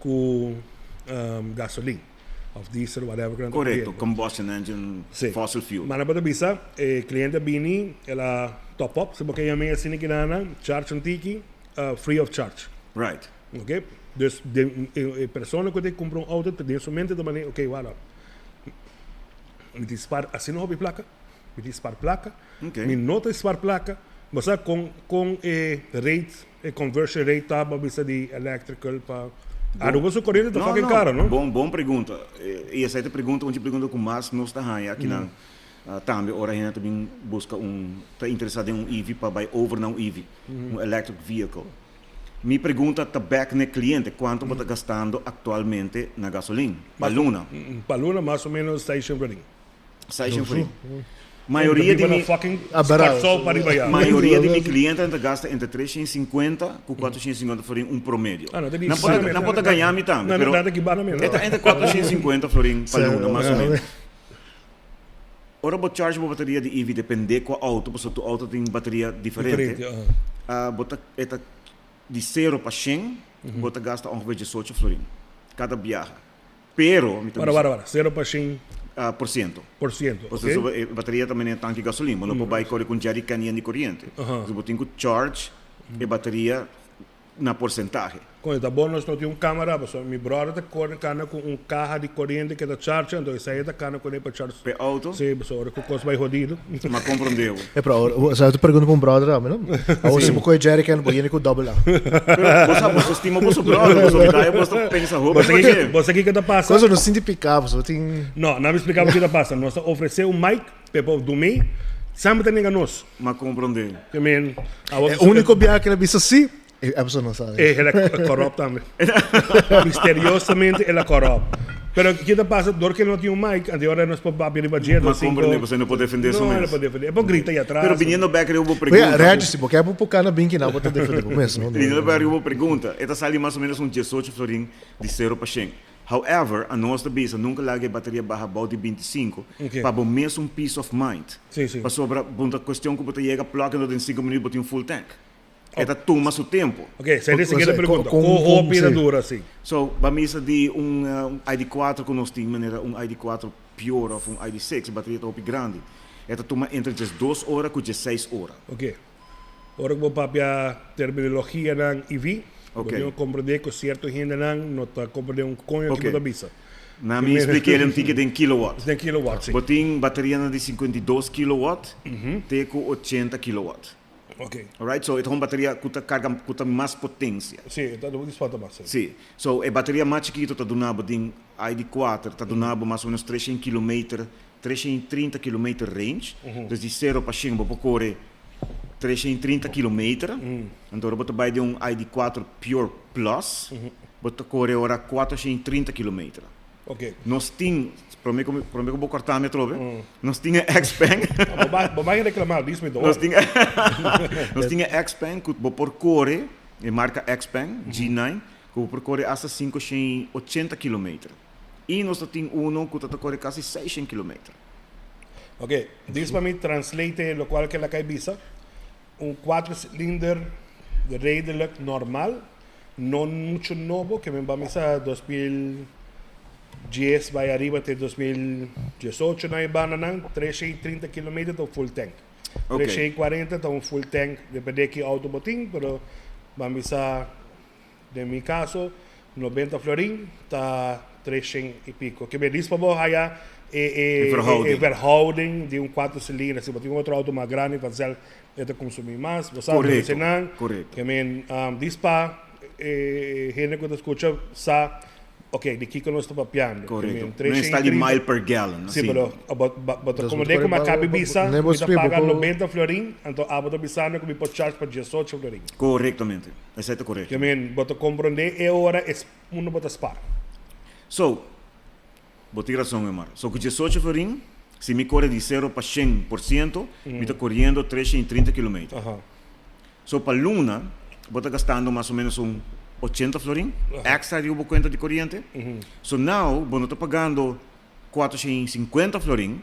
[SPEAKER 2] ku gasolin òf diesel whatever ku nan ta
[SPEAKER 3] Korekto, combustion engine, fossil fuel.
[SPEAKER 2] Manda bo ta bisa e kliente a bini el a top up, si bo ke yam'é asina kinana, charge un tiki free of charge.
[SPEAKER 3] Right.
[SPEAKER 2] Ok, dus den e persona ku ta kumpra un outo den su mente ta manera ok wala mi tin spar asina hopi plaka. Mi tin spar plaka. Mi no ta spar plaka. Bo sa kon kon e rate, e conversion rate ta pa bisa di electrical pa Aruba su koriente ta fucking karo, no?
[SPEAKER 3] Bon, bon pregunta. I esei ta pregunta, un dje pregunta ku mas nos ta haña akinan. Tambe ora hende ta bin busca un, ta interesa den un EV pa bay over na un EV, un electric vehicle. Mi pregunta ta bek n'e cliente, cuanto bo ta gastando actualmente na gasolin pa luna?
[SPEAKER 2] Pa luna mas o menos seishon florin.
[SPEAKER 3] Seishon florin. Mayoria di mi, mayoria di mi clientenan ta gasta entre 350 cu 450 florin un promedio. Nan por ta, nan por ta gaña mi tambe, pero e ta entre 450 florin pa luna mas o menos. Ora bo charge bo bateria di EV depende cua auto, pasobra tur auto tin bateria diferente, bo ta e ta di cero pa shen bo ta gasta ongeveer diesocho florin cada biaha. Pero mi ta
[SPEAKER 2] Wara, wara, wara, cero pa shen
[SPEAKER 3] por ciento.
[SPEAKER 2] Por ciento, ok.
[SPEAKER 3] Pasobra e bateria ta manera tanki gasolin, bo no por bay core cu un jerrycan yen di coriente. Entonces bo tin cu charge e bateria na porsentahe.
[SPEAKER 2] Kon ta bon nos no tin un camera pasobra mi brother ta core cana cu un caha di coriente ke ta charge anto esey e ta cana cune pa charge.
[SPEAKER 3] P'e auto?
[SPEAKER 2] Si, pasobra ora cu cos bay hodido.
[SPEAKER 3] Ma comprende bo.
[SPEAKER 1] E pero awor bo sa ta pregunta pa un brother tambe no? Awor si bo coge jerrycan bo yena cu double A.
[SPEAKER 3] Pero bo sa bo stima boso brother boso bida bo ta pensa hopi pa dje.
[SPEAKER 2] Bo sa kiko ta pasa?
[SPEAKER 1] Cosa no sinti pica pasobra tin.
[SPEAKER 2] No, na mi splica bo kiko ta pasa. Nos ta ofrece un mic p'e por dumi semper ta nenga nos.
[SPEAKER 3] Ma comprende.
[SPEAKER 2] I mean,
[SPEAKER 1] awor E unico biaha cu el a bisa si, e episode no sali.
[SPEAKER 2] E el a corrupt tambe. Misteriosamente el a corrupt. Pero ki ta pasa, dor cu el no tin un mic, anto ora nos por papia riba dje,
[SPEAKER 3] Ma comprende, pasobra e no por defende su
[SPEAKER 2] mes. No, e no por defende. E por grita ahí atras.
[SPEAKER 3] Pero biniendo bek riba bo pregunta.
[SPEAKER 1] Oye, Reggie, si bo kier bo por cana binki nan, bo ta defende bo mes, no?
[SPEAKER 3] Biniendo bek riba bo pregunta, e ta sali mas o menos un diesocho florin di cero pa shen. However, anos ta bisa nunca laga e bateria baha bou di 25 pa bo mes un peace of mind. Pasobra bo ta cuestion cu bo ta yega plug en den 5 minuut bo tin full tank. E ta tuma su tempo.
[SPEAKER 2] Ok, sa e siguiente pregunta. Con hopi ta dura asi?
[SPEAKER 3] So, ba misa di un ID4 cu nos tin manera un ID4 Pure of un ID6, e bateria ta hopi grandi. E ta tuma entre 12 ora cu 16 ora.
[SPEAKER 2] Ok. Ora ku bo papia terminologianan EV, bo tin ku komprendé ku sierto hendenan no ta komprendé un koño ki bo ta bisa.
[SPEAKER 3] Na mi splika el un tiki den kilowatt.
[SPEAKER 2] Den kilowatt, si.
[SPEAKER 3] Bo tin baterianan di 52 kilowatt te ku 80 kilowatt.
[SPEAKER 2] Ok.
[SPEAKER 3] Alright, so e ta un bateria ku ta karga, ku ta mas potensia.
[SPEAKER 2] Si, e ta disfruta mas,
[SPEAKER 3] si. Si. So e bateria mas chikito ta duna bo den ID 4 ta duna bo mas o menos 300 kilometer, 330 kilometer range. Dus di sero pa shen bo por kore 330 kilometer. Anto ora bo ta bai den un ID 4 Pure Plus, bo ta kore ora 430 kilometer.
[SPEAKER 2] Ok.
[SPEAKER 3] Nos tin, prome ku prome ku bo korta mi atrobe, nos tin e Xpeng.
[SPEAKER 2] Bo bai bo bai reklamá, dis mi door.
[SPEAKER 3] Nos tin nos tin e Xpeng ku bo por kore, e marka Xpeng G9, ku bo por kore asta 580 kilometer. I nos ta tin uno ku ta ta kore kasi 600 kilometer.
[SPEAKER 2] Ok, dis pa mi translate locual ke la kai bisa. Un cuatro cilinder redelijk normal, no mucho nobo, ke men ba misa 2010 bai ariba te 2018 na e bandanan, 330 kilometer ta un full tank.
[SPEAKER 3] Ok.
[SPEAKER 2] 340 ta un full tank, depende ki auto bo tin, pero ban bisa Den mi caso, 90 florin ta 300 y pico. Ke me dis pa bo haya e, e,
[SPEAKER 3] E verhouding.
[SPEAKER 2] e verhouding di un cuatro cilinder. Si bo tin otro auto mas grandi, vanzelf e ta consumi mas. Bo sa,
[SPEAKER 3] Correcto,
[SPEAKER 2] nan.
[SPEAKER 3] correcto.
[SPEAKER 2] Ke men, dis pa e hende cu ta scucha sa, ok, di kico nos ta papiando. Ke
[SPEAKER 3] Correcto.
[SPEAKER 2] men,
[SPEAKER 3] No está di
[SPEAKER 2] 330
[SPEAKER 3] mile per gallon,
[SPEAKER 2] Sí,
[SPEAKER 3] asina.
[SPEAKER 2] pero bo, bo, bo ta
[SPEAKER 1] Dus
[SPEAKER 2] como
[SPEAKER 1] bo
[SPEAKER 2] de
[SPEAKER 1] ta
[SPEAKER 2] como
[SPEAKER 1] kore
[SPEAKER 2] acabi
[SPEAKER 1] bo- bo-
[SPEAKER 2] bisa,
[SPEAKER 1] nee, bo
[SPEAKER 2] mi ta
[SPEAKER 1] spie, bo
[SPEAKER 2] paga
[SPEAKER 1] por-
[SPEAKER 2] 90 florin, anto abo ta bisando cu mi por charge pa 18 florin.
[SPEAKER 3] Correctamente. Esei ta korekto.
[SPEAKER 2] Ke men, bo ta komprondé e ora es unda bo ta spar.
[SPEAKER 3] So, bo tin rason, Omar. So, ku 18 florin, si mi kore di sero pa 100%, mi ta koriendo 330 kilometer. So, pa luna, bo ta gastando mas o menos un 80 florin extra riba bo kuenta di koriente. So, now, bo no ta pagando 450 florin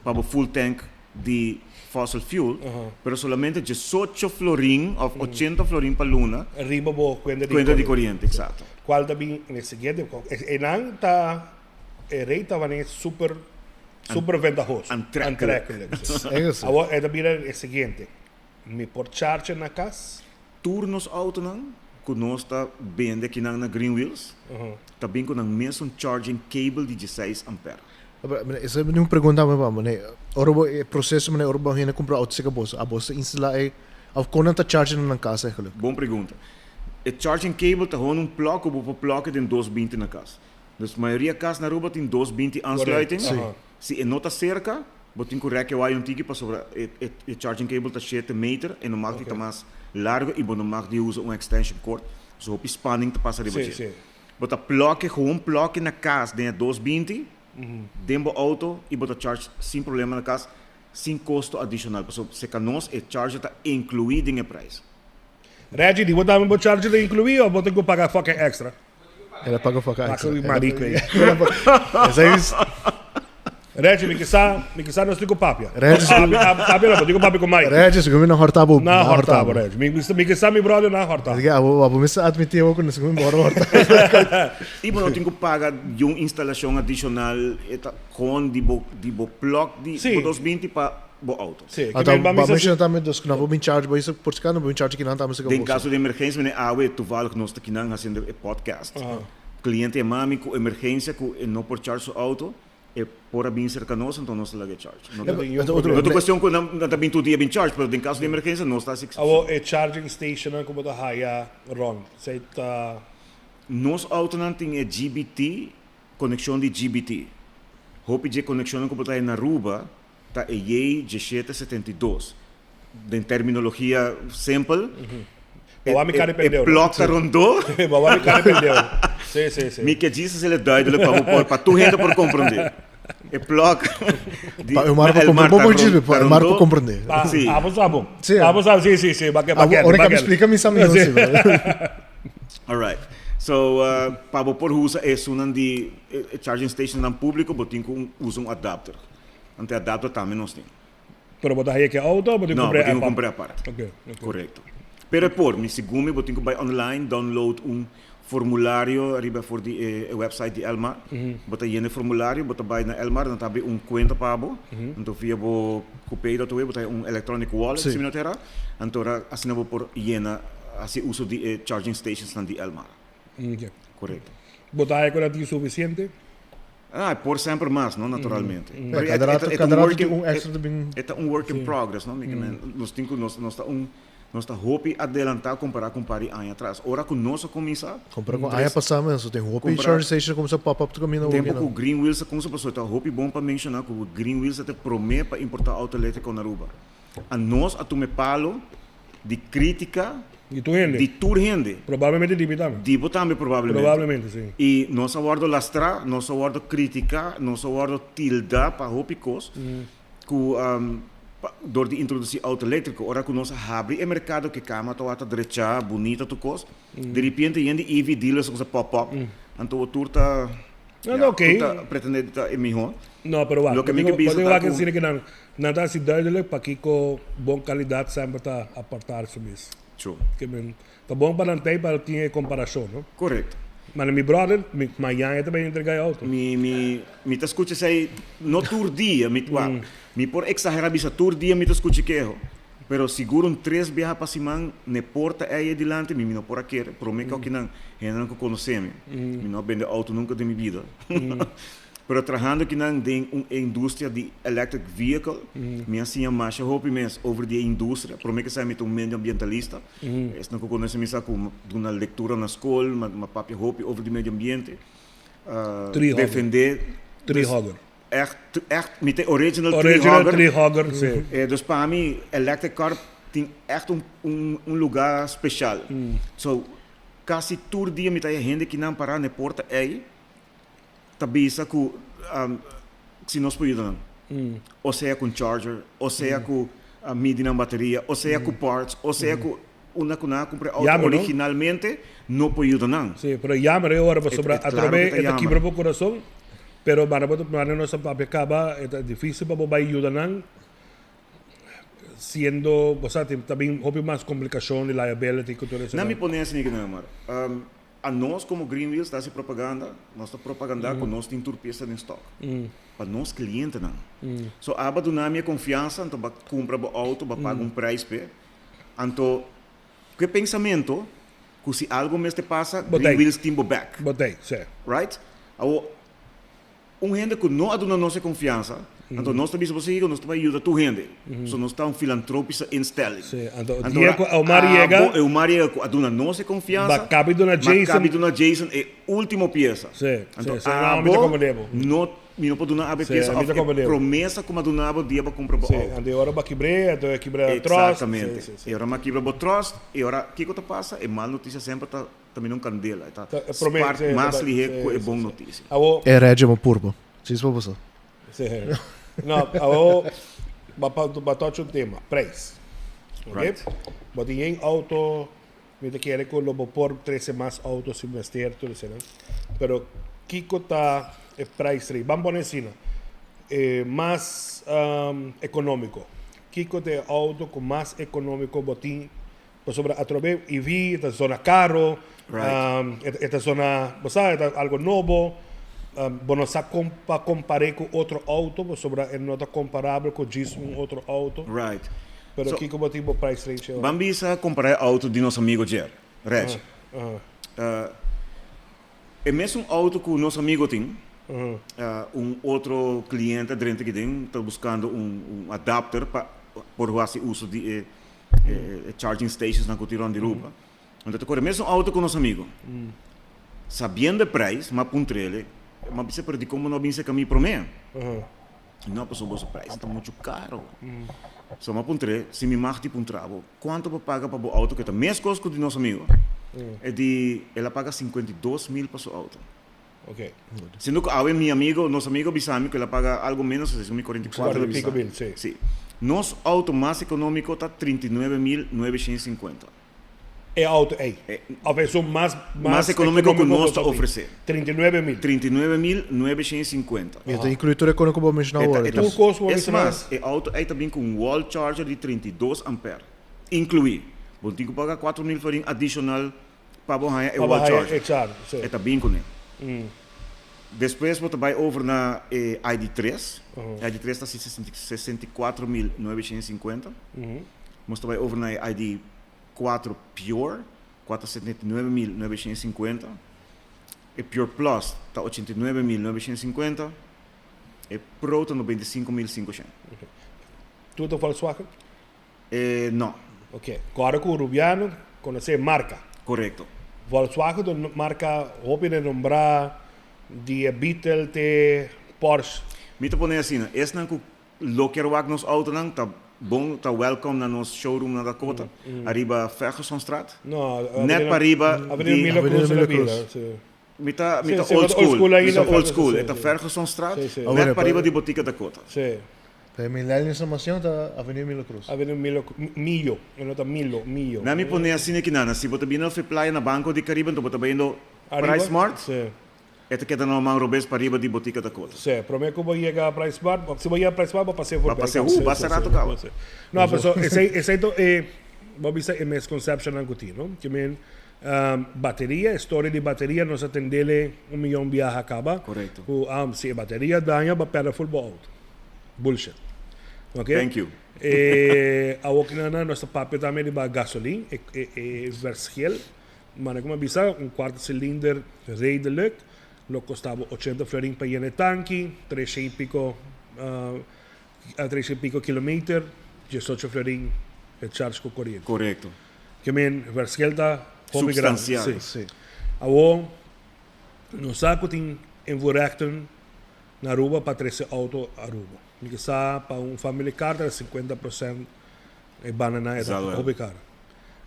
[SPEAKER 3] pa bo full tank di fossil fuel, pero solamente 18 florin of 80 florin pa luna.
[SPEAKER 2] Riba bo cuenta di
[SPEAKER 3] Cuenta di coriente, exacto.
[SPEAKER 2] Cual ta bin en e siguiente, enan ta, e rate ta wanneer super, super ventahoso.
[SPEAKER 3] Aantrekkelijk.
[SPEAKER 2] Aantrekkelijk, si. Awor e ta bira e siguiente, mi por charge na cas?
[SPEAKER 3] Tur nos autonan cu nos ta bende akinan na Green Wheels ta bin cu nan mesun charging cable di 16 ampère.
[SPEAKER 1] Esa mi un pregunta mi pa mane ora bo e proceso mane ora bo hende cumpra auto cerca boso a boso ta instala e of con nan ta charge na nan casa eigenlijk?
[SPEAKER 3] Bon pregunta. E charging cable ta gewoon un plug cu bo por plug den 220 na cas. Dus mayoria cas na Aruba tin 220 aansluiting.
[SPEAKER 1] Si.
[SPEAKER 3] Si e no ta cerca. Bo tin ku rek e waya un tiki pasobra e e charging cable ta shete meter e no mag di ta mas largo i bo no mag di usa un extension cord pasobra hopi spanning ta pasa riba dje. Bo ta plug e gewoon plug e na kas den e 220 den bo auto i bo ta charge sin problema na kas sin kosto adishonal pasobra seka nos e charger ta inkluí den e prijs.
[SPEAKER 2] Reggie, di bo tambe bo charger ta inkluí of bo tin ku paga fucking extra?
[SPEAKER 1] El a paga fucking extra.
[SPEAKER 2] Paga marico ei. Reggie, mi kisa, mi kisa nos tin ku papia.
[SPEAKER 1] Reggie,
[SPEAKER 2] Papia no, bo tin ku papia ku Mike.
[SPEAKER 1] Reggie, segun mi nan horta bo.
[SPEAKER 2] Nan horta bo, Reggie. Mi, mi kisa mi brother nan horta.
[SPEAKER 1] Así que abo, abo mester admiti awor ku segun mi bo horta.
[SPEAKER 3] I bo no tin ku paga di un instalashon adishonal, e ta gewoon di bo, di bo plug di bo 220 pa bo auto.
[SPEAKER 2] Sí,
[SPEAKER 1] Ata
[SPEAKER 2] ki men
[SPEAKER 1] ba menciona tambe dus ku nan por bin charge bo isa por si ka nan por bin charge kinan tambe seka
[SPEAKER 3] Den
[SPEAKER 1] boso.
[SPEAKER 3] kaso di emergensia mene awe toevallig nos ta kinan hasiendo e podcast. Kliente yama mi ku emergensia ku e no por charge su auto, e por a bin serka nos anto nos ta laga e charge. No ta no ta kuestion ku nan ta bin tur dia bin charge pero den kaso di emergensia nos ta hasi eksepshon.
[SPEAKER 2] Awo e charging stationnan ku bo ta haya rond esei ta.
[SPEAKER 3] Nos autonan tin e GBT, konekshon di GBT. Hopi dje konekshonnan ku bo ta haya na Aruba ta e J 1772. Den terminologia simpel, e,
[SPEAKER 2] Bawa mi
[SPEAKER 3] e,
[SPEAKER 2] kari
[SPEAKER 3] e
[SPEAKER 2] perdeu, no?
[SPEAKER 3] plot ta rondó.
[SPEAKER 2] Bawa mi kari perdeu. Sí, sí, sí.
[SPEAKER 3] Mi ke djis hacer duidelijk pa bo por, pa tur hende por comprende. E plot di
[SPEAKER 1] Pa Elmar
[SPEAKER 3] na
[SPEAKER 1] por
[SPEAKER 3] Elmar
[SPEAKER 1] comprende.
[SPEAKER 3] ta
[SPEAKER 1] Bo por
[SPEAKER 3] rond,
[SPEAKER 1] djis,
[SPEAKER 3] ta
[SPEAKER 1] pa Elmar por
[SPEAKER 3] rondó.
[SPEAKER 1] comprende.
[SPEAKER 2] Pa,
[SPEAKER 3] Sí.
[SPEAKER 2] abo sa bo.
[SPEAKER 1] Sí.
[SPEAKER 2] Abo sa, sí, sí, sí. Ba ke, ba
[SPEAKER 1] Abo,
[SPEAKER 2] kende,
[SPEAKER 1] ora
[SPEAKER 2] ba
[SPEAKER 1] ka mi
[SPEAKER 2] kende.
[SPEAKER 1] splika mi sa mihó
[SPEAKER 2] Sí.
[SPEAKER 1] sí, bro.
[SPEAKER 3] Alright. So, pa bo por usa esunnan di e, e charging stationnan público, bo tin ku usa un adapter. Anto e adapter tambe nos tin.
[SPEAKER 2] Pero bo ta haya ke auto o bo tin
[SPEAKER 3] No,
[SPEAKER 2] kumpr'é
[SPEAKER 3] bo tin ku
[SPEAKER 2] apart?
[SPEAKER 3] kumpr'é apart.
[SPEAKER 2] Ok, ok.
[SPEAKER 3] Korekto. Pero e por, mi segun mi bo tin ku bai online, download un formulario riba for di e website di Elmar. Bo ta yena e formulario, bo ta bai na Elmar, nan ta habri un kuenta pa bo. Anto via bo ku pay.we bo ta haya un electronic wallet, si mi no ta erá. Anto ora asina bo por yena, hasi uso di e charging stationsnan di Elmar.
[SPEAKER 2] Ok.
[SPEAKER 3] Korekto.
[SPEAKER 2] Bo ta haya ku nan tin sufisiente?
[SPEAKER 3] Ah, e por semper mas, no, naturalmente.
[SPEAKER 1] Ja, cada rato, cada rato tin un extra ta bin.
[SPEAKER 3] E ta un work in progress, no? Mi ke men, nos tin ku, nos, nos ta un, nos ta hopi adelantá kompará ku un par di aña atras. Ora ku nos a kuminsá.
[SPEAKER 1] Kompará ku aña pasá mes, tin hopi charging station a kuminsá pop up tur kaminda
[SPEAKER 3] Tempu ku Green Wheels a kuminsá, pasobra ta hopi bon pa menshoná ku Green Wheels a ta e promé pa importá auto eléktriko na Aruba. Anos a tuma e palo di crítica
[SPEAKER 2] Di tur hende.
[SPEAKER 3] di tur hende.
[SPEAKER 2] Probablemente di mi tambe.
[SPEAKER 3] Di bo tambe probablemente.
[SPEAKER 2] Probablemente, si.
[SPEAKER 3] Y nos a wordo lastra, nos a wordo critica, nos a wordo tilda pa hopi cos cu dor di introduci auto electrico. Ora cu nos a habri e mercado cu e cama tawata drecha, bunita tur cos, di repente yen di EV dealers a cuminsa pop up. Anto bo tur ta,
[SPEAKER 2] No,
[SPEAKER 3] ya,
[SPEAKER 2] no, ok.
[SPEAKER 3] tur ta pretende di ta e miho.
[SPEAKER 2] No, pero wak,
[SPEAKER 3] Loke mi ke bisa
[SPEAKER 2] bo tin
[SPEAKER 3] ta
[SPEAKER 2] wak
[SPEAKER 3] cu.
[SPEAKER 2] asina cu nan Nan ta hasi duidelijk pakiko bon kalidat semper ta apartar su mes.
[SPEAKER 3] True.
[SPEAKER 2] Ke men ta bon pa nan tei pa tin e komparashon, no?
[SPEAKER 3] Korekto.
[SPEAKER 2] Mane mi brother, mi mañana e ta bay entrega e auto.
[SPEAKER 3] Mi mi mi ta skucha esei no tur dia, mi wak, mi por eksahera bisa tur dia mi ta skucha keho, pero sigur un tres biaha pa siman n'e porta ei dilanti mi mi no por a kere, prome ku akinan hendenan ku konosé mi, mi no a bende auto nunka den mi bida. Pero trahando kinan den un industria di electric vehicle, mi a siña masha hopi mes over di e industria. Prome ke sa mi ta un medioambientalista. Esnan ku konoce mi sa ku mi duna lectura na skol, mi a papia hopi over di medio ambiente.
[SPEAKER 2] Tree hugger.
[SPEAKER 3] Defende.
[SPEAKER 2] Tree hugger.
[SPEAKER 3] Echt, echt, mi ta e original tree
[SPEAKER 2] Original
[SPEAKER 3] hugger.
[SPEAKER 2] tree hugger, si.
[SPEAKER 3] Dus pa mi electric car tin echt un un lugar special. So, casi tur dia mi ta haya hende kinan para na e porta ey. ta bisa ku si nos por yuda nan. O sea ku un charger, o sea ku midi nan bateria, o sea ku parts, o sea ku unda ku nan a kumpra e auto
[SPEAKER 2] Jammer, no?
[SPEAKER 3] originalmente no por yuda nan.
[SPEAKER 2] Sí, pero jammer e ora pasobra
[SPEAKER 3] E- e- claro
[SPEAKER 2] atrobe
[SPEAKER 3] ku ta
[SPEAKER 2] e ta
[SPEAKER 3] jammer.
[SPEAKER 2] kibra bo kurason, pero mara bo ta mara nos a papia kaba e ta difisil pa bo bai yuda nan siendo, bo sa tin ta bin hopi mas komplikashon di liability ku tur
[SPEAKER 3] Nan
[SPEAKER 2] esei.
[SPEAKER 3] mi pone asina ki nan, Mar. A nos komo Green Wheels ta hasi propaganda, nos ta propagandá ku nos tin tur piesa den stòk pa nos klientenan. So aba duna mi e konfiansa, anto ba kumpra bo outo, ba paga un preis p'e. Anto ku e pensamentu ku si algu mester pasa, Green Wheels tin bo bèk.
[SPEAKER 2] Bo tei, sí.
[SPEAKER 3] Right? Awor, Un hende ku no a duna nos e konfiansa, anto nos ta bisa bo sigur nos ta bai yuda tur hende. So nos ta un filantropische instelling.
[SPEAKER 2] Sí, anto dia ku Eumar yega.
[SPEAKER 3] Abo Eumar yega ku a duna nos e konfiansa.
[SPEAKER 2] Ba kabi duna Jason.
[SPEAKER 3] Ba kabi duna Jason e ultimo piesa.
[SPEAKER 2] Sí,
[SPEAKER 3] Anto
[SPEAKER 2] sí, sí, no, mi ta
[SPEAKER 3] abo
[SPEAKER 2] komprende bo.
[SPEAKER 3] no. Mi no por duna abo e
[SPEAKER 2] Sí,
[SPEAKER 3] piesa
[SPEAKER 2] mi
[SPEAKER 3] of
[SPEAKER 2] ta
[SPEAKER 3] e
[SPEAKER 2] comprende.
[SPEAKER 3] promesa ku mi a duna abo dia bo kumpra bo
[SPEAKER 2] Sí,
[SPEAKER 3] outo.
[SPEAKER 2] anto e ora bo a kibr'é, anto e kibra tròst.
[SPEAKER 3] Exactamente.
[SPEAKER 2] Sí, sí, sí.
[SPEAKER 3] E ora mi a kibra bo tròst, e ora kiko ta pasa? E mal notisia semper ta ta mira un kandela, e ta
[SPEAKER 2] Ta e promé,
[SPEAKER 3] spart
[SPEAKER 2] sí, ta
[SPEAKER 3] mas
[SPEAKER 2] bai,
[SPEAKER 3] lihé
[SPEAKER 2] sí,
[SPEAKER 3] ku e
[SPEAKER 2] sí,
[SPEAKER 3] bon
[SPEAKER 2] sí.
[SPEAKER 3] notisia.
[SPEAKER 2] Awo.
[SPEAKER 1] E regio purpo. Si is pa boso.
[SPEAKER 2] Sí. No, awo bo a bo a touch un tema, prijs. Oké?
[SPEAKER 3] Right.
[SPEAKER 2] Bo tin yen auto Mi ta kere ku lo bo por trese mas outo si mester tur eseinan. Pero kiko ta e prijs rei? Ban pone asina, e mas ekonómiko. Kiko ta e outo ku mas ekonómiko bo tin? Pasobra atrobe EV ta zona karo, e ta zona, bo sa, e ta algo nobo. Bo no sa kon pa kompar'é ku otro outo pasobra e no ta komparabel ku djis un otro outo. Pero
[SPEAKER 3] So,
[SPEAKER 2] kiko bo tin bo price range ahora?
[SPEAKER 3] Ban bisa compara e auto di nos amigo Jer, Reg. E mesun auto cu nos amigo tin, un otro cliente a drenta aki den ta buscando un adapter pa por haci uso di e charging stations nan cu tin rond di Aruba. Anto ta core e mesun auto cu nos amigo. Sabiendo e prijs, m'a puntr'ele, m'a bisa pero dicon bo no a bin seca mi prome? No, pasobra boso prijs ta muchu karo. So mi a puntr'é, si mi mag di puntra bo, kuantu bo paga pa bo outo ku ta meskos ku di nos amigo? E di, el a paga 52 mil pa su outo. Siendo ku awe mi amigo, nos amigo a bisa mi ku el a paga algu ménos, segun mi 44 el a bisa.
[SPEAKER 2] Cuarenta y pico mil, sí.
[SPEAKER 3] Sí. Nos outo mas ekonómiko ta 39.950.
[SPEAKER 2] E auto ey. Of esun mas
[SPEAKER 3] Mas economico cu nos ta ofrece.
[SPEAKER 2] 39 mil.
[SPEAKER 3] 39.950.
[SPEAKER 1] Y ta inclui tur e cosnan cu bo a menciona awor.
[SPEAKER 2] Tur cos cu bo a
[SPEAKER 3] Es
[SPEAKER 2] menciona.
[SPEAKER 3] mas, e auto ey ta bin cu un wall charger di 32 ampère. Inclui. Bo no tin cu paga 4.000 florin adicional pa bo haya e
[SPEAKER 2] Pa bo
[SPEAKER 3] wall
[SPEAKER 2] haya
[SPEAKER 3] charger.
[SPEAKER 2] e charger, si.
[SPEAKER 3] E ta bin cune. Despues bo ta bay over na e ID3. ID3 ta 64.950. Nos ta bay over na e ID 4 Pure, kua ta 79.950. E Pure Plus ta 89.950. E Pro ta 95.500.
[SPEAKER 2] Tur ta Volkswagen?
[SPEAKER 3] E no.
[SPEAKER 2] Ok. Kòrda ku Rubiano konosé marka.
[SPEAKER 3] Korekto.
[SPEAKER 2] Volkswagen ta un marka hopi renombrá, di e Beetle te Porsche.
[SPEAKER 3] Mi ta pone asina, esnan ku Lo kier wak nos autonan ta bon ta welcome na nos showroom na Dakota ariba Fergusonstraat net pariba di Mi ta mi ta old school mi ta old school e ta Fergusonstraat net pariba di botica Dakota.
[SPEAKER 1] Pa e millennials nan mas young ta Avenida Milo Cruz.
[SPEAKER 2] Avenida Milo Millo e no ta Milo Millo.
[SPEAKER 3] Nan mi pone asina kinan si bo ta bini of e playa na Banco di Caribe anto bo ta bayendo Price Mart. E ta keda na man robes pariba di botica Dakota.
[SPEAKER 2] Sí, prome ku bo yega Price Mart, si bo yega Price Mart bo pas'é voorbij.
[SPEAKER 3] Bo pas'é, uh, basta rato kaba.
[SPEAKER 2] No, paso esei, esei to e, bo bisa e misconceptionnan ku tin, no? Ke men, bateria, e storia di bateria nos a tendele un miyon biaha kaba.
[SPEAKER 3] Korekto.
[SPEAKER 2] Ku, si e bateria daña bo a pèrdè ful bo outo. Bullshit. Oke?
[SPEAKER 3] Thank you.
[SPEAKER 2] E awokinan nos ta papia tambe riba gasolin, e, e, e verschil. Mane ku mi a bisa, un kuarto silinder redelijk lo kosta bo ochenta florin pa yena e tanki, tresha i piko tresha i piko kilometer, diesocho florin e charge ku koriente.
[SPEAKER 3] Korekto.
[SPEAKER 2] Ke men verschil ta hopi grandi.
[SPEAKER 3] Supstansial.
[SPEAKER 2] Si. Awor, nos sa ku tin invoerrechten na Aruba pa trese auto Aruba. Mi ke sa pa un family car ta 50% E banana e ta hopi karo.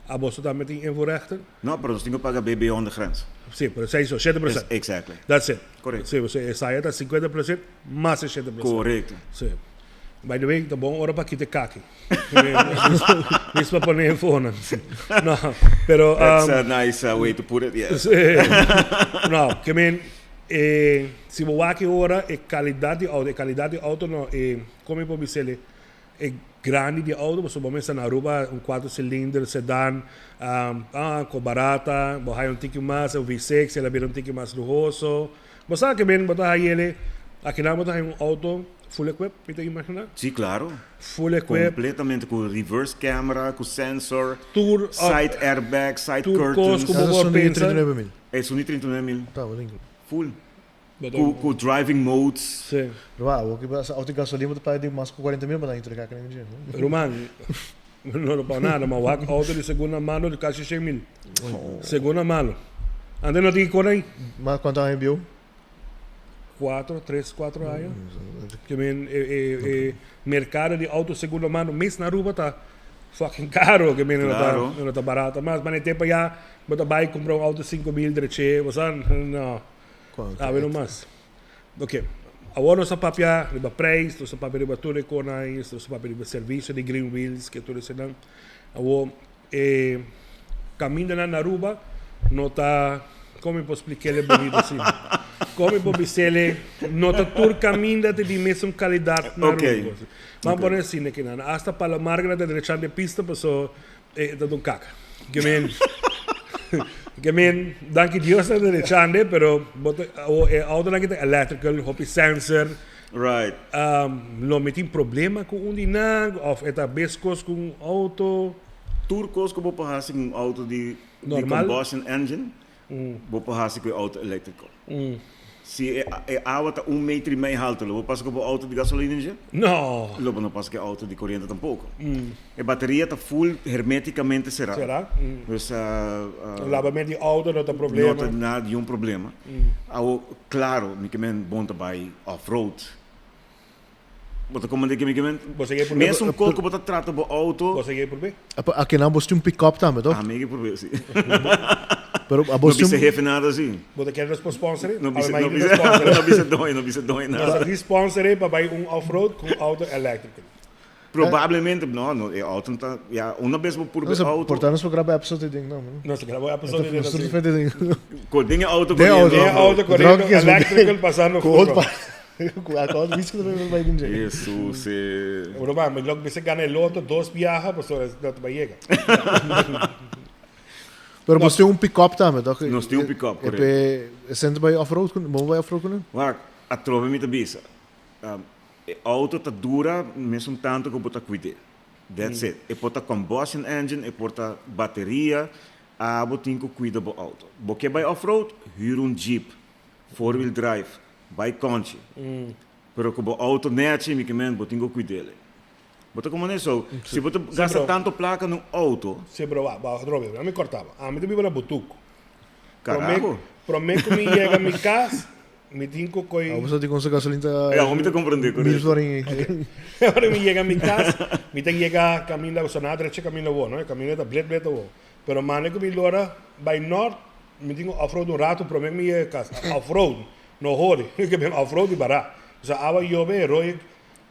[SPEAKER 2] Aboso tambe tin invoerrechten?
[SPEAKER 3] No, pero nos tin ku paga BBO aan de grens.
[SPEAKER 2] Si, pero esei so, 7%.
[SPEAKER 3] Exactly.
[SPEAKER 2] That's it.
[SPEAKER 3] Correcto.
[SPEAKER 2] Si, pasobra esaya ta 50% mas e 7%.
[SPEAKER 3] Correcto.
[SPEAKER 2] Si. By the way, ta bon ora pa kita e kaki. Mis pa pone e fonan. No, pero...
[SPEAKER 3] That's a nice way to put it, yeah.
[SPEAKER 2] Si. No, ke men, e, si bo wak e ora e calidad di auto, e calidad di auto no, e, como mi por bis'el, E grandi di auto pasobra bo mester na Aruba un cuatro cilinder sedan ah cu barata bo haya un tiki mas un V6 el a bira un tiki mas luhoso bo sa ke men bo ta hayele akinan bo ta haya un auto full equip mi ta imagina.
[SPEAKER 3] Si claro.
[SPEAKER 2] Full equip.
[SPEAKER 3] Completamente cu reverse camera cu sensor
[SPEAKER 2] tur
[SPEAKER 3] side airbag side
[SPEAKER 2] tur cos
[SPEAKER 3] curtains.
[SPEAKER 2] cu bo por pensa.
[SPEAKER 1] Esun di 39 mil.
[SPEAKER 3] Esun di 39 mil.
[SPEAKER 1] Ta bo tin.
[SPEAKER 3] Full. Ku driving modes.
[SPEAKER 2] Sí.
[SPEAKER 1] Ruman, awor ki basa auto di gasolina bo ta paga di mas ku 40 mil pa nan entrega kende dje, no?
[SPEAKER 2] Ruman, no ta paga nada, ma wak auto di segunda mano di kasi shen mil. Segunda mano. Antes no tin kor ei.
[SPEAKER 1] Ma kuantu aña bieu?
[SPEAKER 2] Cuatro, tres, cuatro aña. Ke men e e e mercado di auto segunda mano mes na Aruba ta fucking caro. Ke men no ta no ta barato mas. Mane tempo ya bo ta bay cumpra un auto 5000 dreche bo sa no. Awe no mas. Ok, awor nos a papia riba prijs, nos a papia riba tur e konan, nos a papia riba servicio di Green Wheels, ke tur esenan. Awor E camindanan na Aruba no ta, como mi por splikele bonito asina? Como mi por bisele, no ta tur caminda ta di mesun calidad na Aruba.
[SPEAKER 3] Okay.
[SPEAKER 2] Ban pone asina ki nan, hasta Palomar nan ta drechando e pista paso e ta un caca. Ke men, ke men, danki Dios nan ta drechando pero bo ta, awor e autonan ki ta electrical, hopi sensor,
[SPEAKER 3] Right.
[SPEAKER 2] Lo mi tin problema ku un di nan of e ta beskos ku un auto?
[SPEAKER 3] Tur kos ku bo por hasi ku un auto di
[SPEAKER 2] Normal.
[SPEAKER 3] combustion engine, bo por hasi ku e auto eléktriko. Si e e awa ta un meter i mei haltu, lo bo pasa ku bo auto di gasolina dje?
[SPEAKER 2] No.
[SPEAKER 3] Lo bo no pasa ku e auto di koriente tampoko. E bateria ta full hermeticamente será.
[SPEAKER 2] Será.
[SPEAKER 3] Dus
[SPEAKER 2] Labament di auto no ta problema.
[SPEAKER 3] No ta nada di un problema. Awo, claro, mi ke men bon ta bai off road. Bo ta comprende ke mi ke men?
[SPEAKER 2] Bo sa ke purbe.
[SPEAKER 3] Mesun kos ku bo ta trata bo auto.
[SPEAKER 2] Bo sa ke purbe?
[SPEAKER 1] Akinan bo tin un pick up tambe, toch?
[SPEAKER 3] Ami ke purbe, si.
[SPEAKER 1] Pero abo
[SPEAKER 3] No bisa hefe nada, si.
[SPEAKER 2] Bo ta kere nos por sponsor?
[SPEAKER 3] No bisa, no bisa, no bisa doño, no bisa doño nada.
[SPEAKER 2] Nos a di sponsor pa bai un off road ku auto electrical.
[SPEAKER 3] Probablemente, no, no, e auto no ta, ya, una bes bo purba e auto.
[SPEAKER 1] Por ta nos por graba episode di ding no, man.
[SPEAKER 2] Nos graba episode di ding
[SPEAKER 1] así.
[SPEAKER 3] Con den e auto corriendo.
[SPEAKER 2] Den e auto corriendo, electrical pasando
[SPEAKER 1] curva. Cu alcohol whisky tambe por bay den dje.
[SPEAKER 3] Jesus eh.
[SPEAKER 2] Ora ba, mi lo mester gana e loto dos biaha pasobra no ta bay yega.
[SPEAKER 1] Pero bos tin un pick-up tambe, toch?
[SPEAKER 3] Nos tin un pick-up,
[SPEAKER 1] correcto. E pe, e bay off-road, bo bay off-road cu nan?
[SPEAKER 3] Wak, atrobe mi ta bisa. E auto ta dura mesun tanto ku bo ta kuid'é. That's it. E por ta combustion engine, e por ta bateria, abo tin ku kuida bo auto. Bo ke bai off-road? Hür un jeep, four wheel drive, bai konchi. Pero ku bo auto nechi, mi ke men, bo tin ku kuid'é. Bo ta komo so, si bo ta gasta tanto plaka na un auto.
[SPEAKER 2] Sí, pero wak, wak, Robby, ami korta bo. Ami ta biba na Butuku.
[SPEAKER 3] Karaho.
[SPEAKER 2] Prome ku mi yega mi kas, Mi tin ku koi.
[SPEAKER 1] Abo sa di kon sa gasolin ta.
[SPEAKER 3] Ya, mi ta komprendé
[SPEAKER 1] korekto. Mil florin ei.
[SPEAKER 2] Ora mi yega mi kas, mi ta yega kaminda ku sona drecha kaminda awor, no? E kaminda ta blet blet awor. Pero mane ku mi lora bai nort, mi tin ku off-road un ratu promé ku mi yega kas. Off-road, no hori. Mi ke bin off-road di bará. Pasobra awa yobe, e roi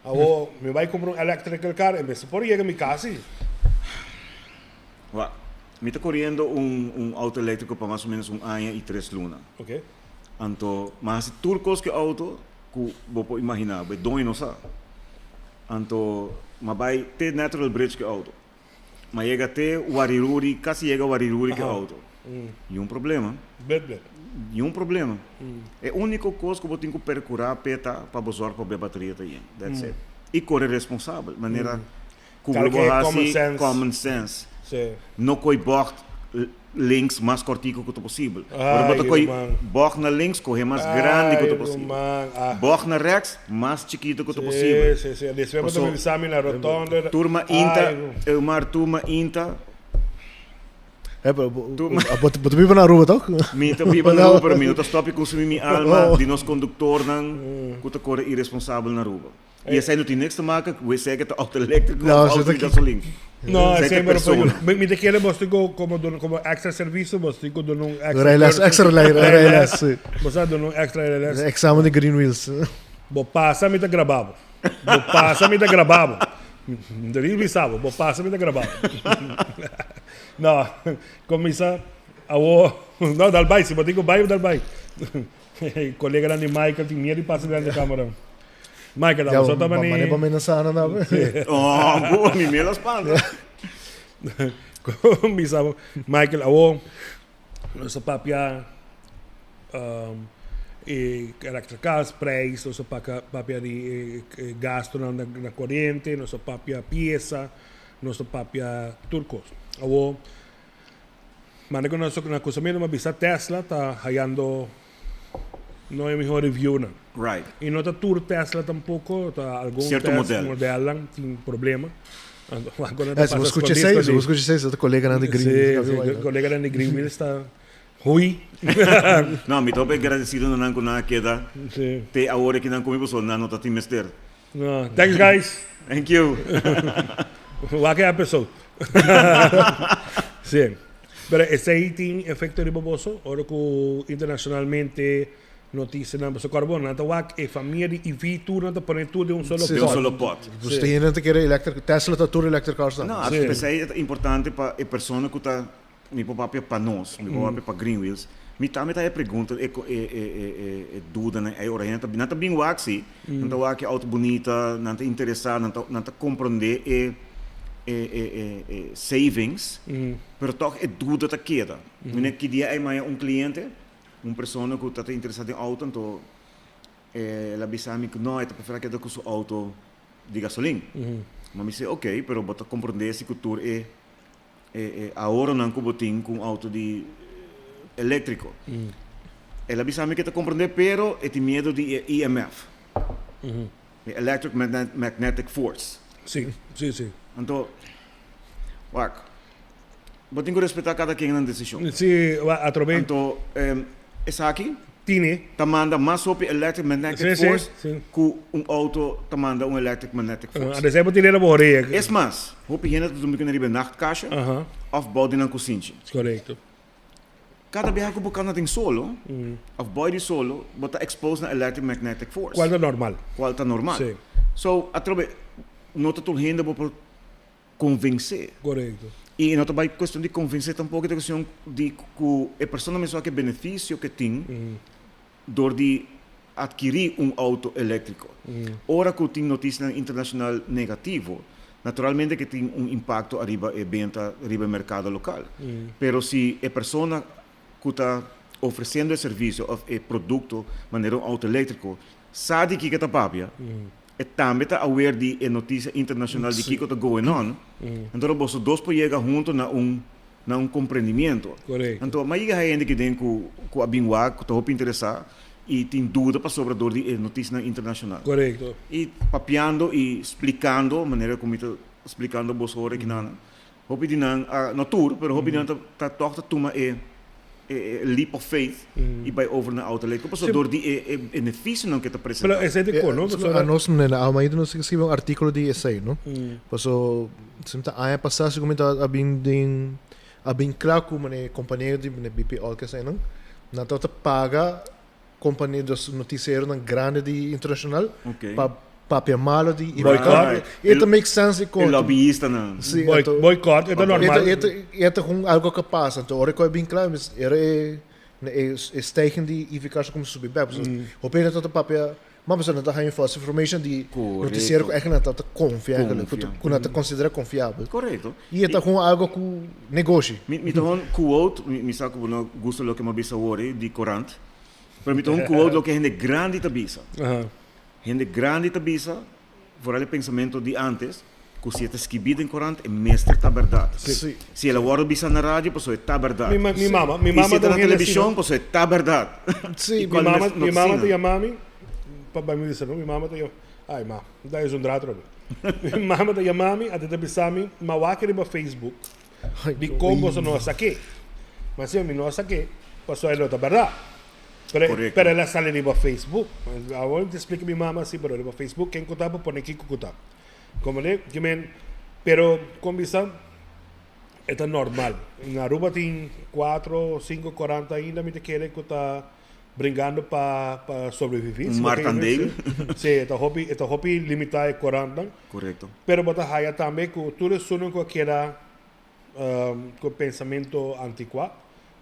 [SPEAKER 2] awor mi bai kumpra un electrical car, e mester por yega mi kas si.
[SPEAKER 3] Wak, mi ta koriendo un un auto eléktriko pa mas o ménos un aña i tres luna.
[SPEAKER 2] Oke.
[SPEAKER 3] Anto mi a hasi tur kos ku e outo ku bo por imaginá, bo e doño no sa. Anto mi a bai te Natural Bridge ku e outo. Mi a yega te Wariruri, kasi yega Wariruri ku e outo. Niun problema.
[SPEAKER 2] Blet blet.
[SPEAKER 3] Niun problema. E úniko kos ku bo tin ku perkurá p'e ta pa bo zòrg pa bo e bateria ta yen. That's it. I kore responsabel, manera Ku lo bo hasi common sense. No koi bògt links mas kòrtiku ku ta posibel. Ora bo ta koi bògt na links, kohe mas grandi ku ta posibel. Bògt na rèks, mas chikitu ku ta posibel. Paso tur mainta, Eumar tur mainta.
[SPEAKER 1] Bo ta biba na Aruba tok?
[SPEAKER 3] Mi ta biba na Aruba, pero mi no ta stòp di konsumí mi alma di nos konduktornan ku ta kore iresponsabel na Aruba. I esei no tin niks te maken ku esei ke ta auto eléktriko
[SPEAKER 1] No,
[SPEAKER 3] of auto
[SPEAKER 1] esei
[SPEAKER 3] di
[SPEAKER 1] ta
[SPEAKER 3] gasolin.
[SPEAKER 2] No,
[SPEAKER 3] Esei
[SPEAKER 2] esei
[SPEAKER 3] ta
[SPEAKER 2] pero
[SPEAKER 3] persona.
[SPEAKER 2] Mi, mi ta kere bos tin ku komo duna komo extra servicio, bos tin ku duna un extra
[SPEAKER 1] Rijles,
[SPEAKER 2] cursus.
[SPEAKER 1] extra rijles, sí.
[SPEAKER 2] Bos a duna un extra rijles.
[SPEAKER 1] Examen di Green Wheels.
[SPEAKER 2] Bo pasa mi ta graba bo. Bo pasa mi ta graba bo. Mi ta bisa bo, bo pasa mi ta graba bo. No, kumisa awo, no dal bai, si bo tin ku bai, dal bai. Koleganan di Michael tin miedu di pasa dilanti di kamera. Michael,
[SPEAKER 1] Ya,
[SPEAKER 2] abo so ta
[SPEAKER 1] ma-
[SPEAKER 2] mane.
[SPEAKER 1] mane pa menasá nan awe.
[SPEAKER 3] Oh, bo, mi miedu a spanta.
[SPEAKER 2] Kon bisa bo, Michael, awo nos a papia um, e electric cars, prijs, nos a paka, papia di e, e gastonan na, na koriente, nos a papia piesa, nos a papia tur kos. Awo, mane ku nos na kusamentu, mi a bisa Tesla ta hayando No e mihó reviewnan.
[SPEAKER 3] Right.
[SPEAKER 2] I no ta tur Tesla tampoko, ta algun
[SPEAKER 3] Cierto
[SPEAKER 2] Tesla
[SPEAKER 3] model.
[SPEAKER 2] modelnan tin problema. Anto wak ku nan ta
[SPEAKER 1] Eh, si bo
[SPEAKER 2] pasa
[SPEAKER 1] skucha
[SPEAKER 2] skondí
[SPEAKER 1] esei, si bo
[SPEAKER 2] skondí.
[SPEAKER 1] skucha esei, ta koleganan di Green
[SPEAKER 2] Sí,
[SPEAKER 1] Wheels.
[SPEAKER 2] sí, koleganan di Green Wheels ta. Hui.
[SPEAKER 3] No, mi ta hopi agradecido na nan cu nan a keda te awor aki nan cu mi pasobra nan no ta tin mester.
[SPEAKER 2] No, thanks guys.
[SPEAKER 3] Thank you.
[SPEAKER 2] Wak e episode. Sí. Pero esey tin efecto riba boso ora cu internacionalmente noticianan pasobra kòrda bo nan ta wak e famia di EV tur nan ta pone tur den un solo
[SPEAKER 3] Den un
[SPEAKER 2] pot.
[SPEAKER 3] solo pot.
[SPEAKER 1] Dus tin hende ta kere electric Tesla ta tur electric cars nan.
[SPEAKER 3] No, p'esei e ta importante pa e persona cu ta Mi por papia pa nos, mi por papia pa Green Wheels. Mi tambe ta e pregunta, e e e e dudanan ei ora hende ta nan ta bin wak si, nan ta wak e auto bunita, nan ta interesa, nan ta nan ta comprende e e e e e savings, pero tog e duda ta keda. Mi ki dia ei maya un cliente, un persona cu ta ta interesa den auto, anto el a bisa mi cu no, e ta prefera keda cu su auto di gasolin. Ma mi si ok, pero bo ta comprende si cu tur e e ahorronan ku bo tin ku un auto di eléktriko. El a bisa mi ke ta komprendé pero e tin miedo di e EMF, e Electric Magnetic Force.
[SPEAKER 2] Sí, sí, sí.
[SPEAKER 3] Anto, wak, bo tin ku respetá kada ken nan desishon.
[SPEAKER 2] Sí, wak, atrobe.
[SPEAKER 3] Anto, esaki.
[SPEAKER 2] Tine.
[SPEAKER 3] Ta manda mas hopi electric magnetic force ku un auto ta manda un electric magnetic force.
[SPEAKER 2] Antes bo tine na bo orea.
[SPEAKER 3] Es mas, hopi hende ta durmi ku nan riba e nachtkastje of bou di nan kusinchi.
[SPEAKER 2] Korekto.
[SPEAKER 3] Kada biaha ku bo kana den solo of bou di solo, bo ta expose na electric magnetic force.
[SPEAKER 2] Kual ta normal.
[SPEAKER 3] Kual ta normal. So, atrobe, no ta tur hende bo por konvensé.
[SPEAKER 2] Korekto.
[SPEAKER 3] I no ta bai kuestion di konvensé tampoko, ta kuestion di ku e persona mes wak e benefisio ke tin dor di atkirí un outo eléktriko. Ora ku tin notisianan internashonal negativo, naturalmente ke tin un impakto ariba e benta riba e merkado lokal. Pero si e persona ku ta ofresiendo e servisio òf e produkto manera un outo eléktriko sa di kiko e ta papia, e tambe ta aware di e notisia internashonal di kiko ta going on, anto boso dos por yega hunto na un na un komprendimiento. Anto a yega hende ki den ku ku a bin wak ku ta hopi interesá i tin duda pasobra dor di e notisianan internashonal. I papiando i splikando manera ku mi ta splikando boso ora kinan, Hopi di nan a, no tur, pero hopi di nan ta ta tòg ta tuma e e leap of faith i bai over na auto eléktriko pasobra dor di e e benefisionan ku e ta presentá.
[SPEAKER 2] Pero esei ta kon, no?
[SPEAKER 1] Pasobra. Anos na Alma Ida nos a skibi un artíkulo di esei, no? Paso si mi ta aña pasá segun mi ta a bin den a bin kla ku mane kompania di mane BP Oil keseinan nan tabata paga Compania dos noticieronan grandi di internacional pa papia malo di y
[SPEAKER 2] Boycott.
[SPEAKER 1] E ta make sense di
[SPEAKER 3] E lobbyistanan.
[SPEAKER 1] Si,
[SPEAKER 2] Boy, boycott, e ta normal.
[SPEAKER 1] E ta, e ta gewoon algo que pasa. Anto ora cu a bin cla, mis era e e e stijging di EV cars a cuminsa subi bek. Pasobra hopi hende ta papia, ma pasobra nan ta haña false information di noticiero cu eigenlijk nan ta confia eigenlijk, cu nan ta considera confiabel.
[SPEAKER 3] Correcto.
[SPEAKER 1] Y e ta gewoon algo cu negoshi.
[SPEAKER 3] Mi mi ta un quote, mi mi sa cu bo no gusta loke mi a bisa awor di corant, pero mi ta un quote loke hende grandi ta bisa. Hende grandi ta bisa, vooral e pensamento di antes, cu si e ta skibi den corant e mester ta berdad. Si el a wordo bisa na radio pasobra e ta berdad.
[SPEAKER 2] Mi mi mama, mi mama
[SPEAKER 3] Y si e ta
[SPEAKER 2] ta
[SPEAKER 3] na
[SPEAKER 2] un hende asina.
[SPEAKER 3] television pasobra e ta berdad.
[SPEAKER 2] Mi mama, mi mama ta yama mi, pa mi bisa no, mi mama ta yama, ay ma, da es un draad Robby. Mi mama ta yama mi, a ta bisa mi, ma wak riba Facebook dikon boso no a sak'é. Ma si mi no a sak'é, pasobra e no ta bèrdat. Pero,
[SPEAKER 3] Korekto.
[SPEAKER 2] pero el a sali riba Facebook. Awor mi ta splika mi mama si, pero riba Facebook ken ku ta por pone kiko ku ta. Komprendé? Ki men, pero kon bisa e ta normal. Na Aruba tin kuatro, sinku korant ainda mi ta kere ku ta Bringando pa pa sobrevivi.
[SPEAKER 3] Un martandeel.
[SPEAKER 2] Si, e ta hopi, e ta hopi limitá e korantnan.
[SPEAKER 3] Korekto.
[SPEAKER 2] Pero bo ta haya tambe ku tur esunnan ku a keda ku pensamentu antikuá,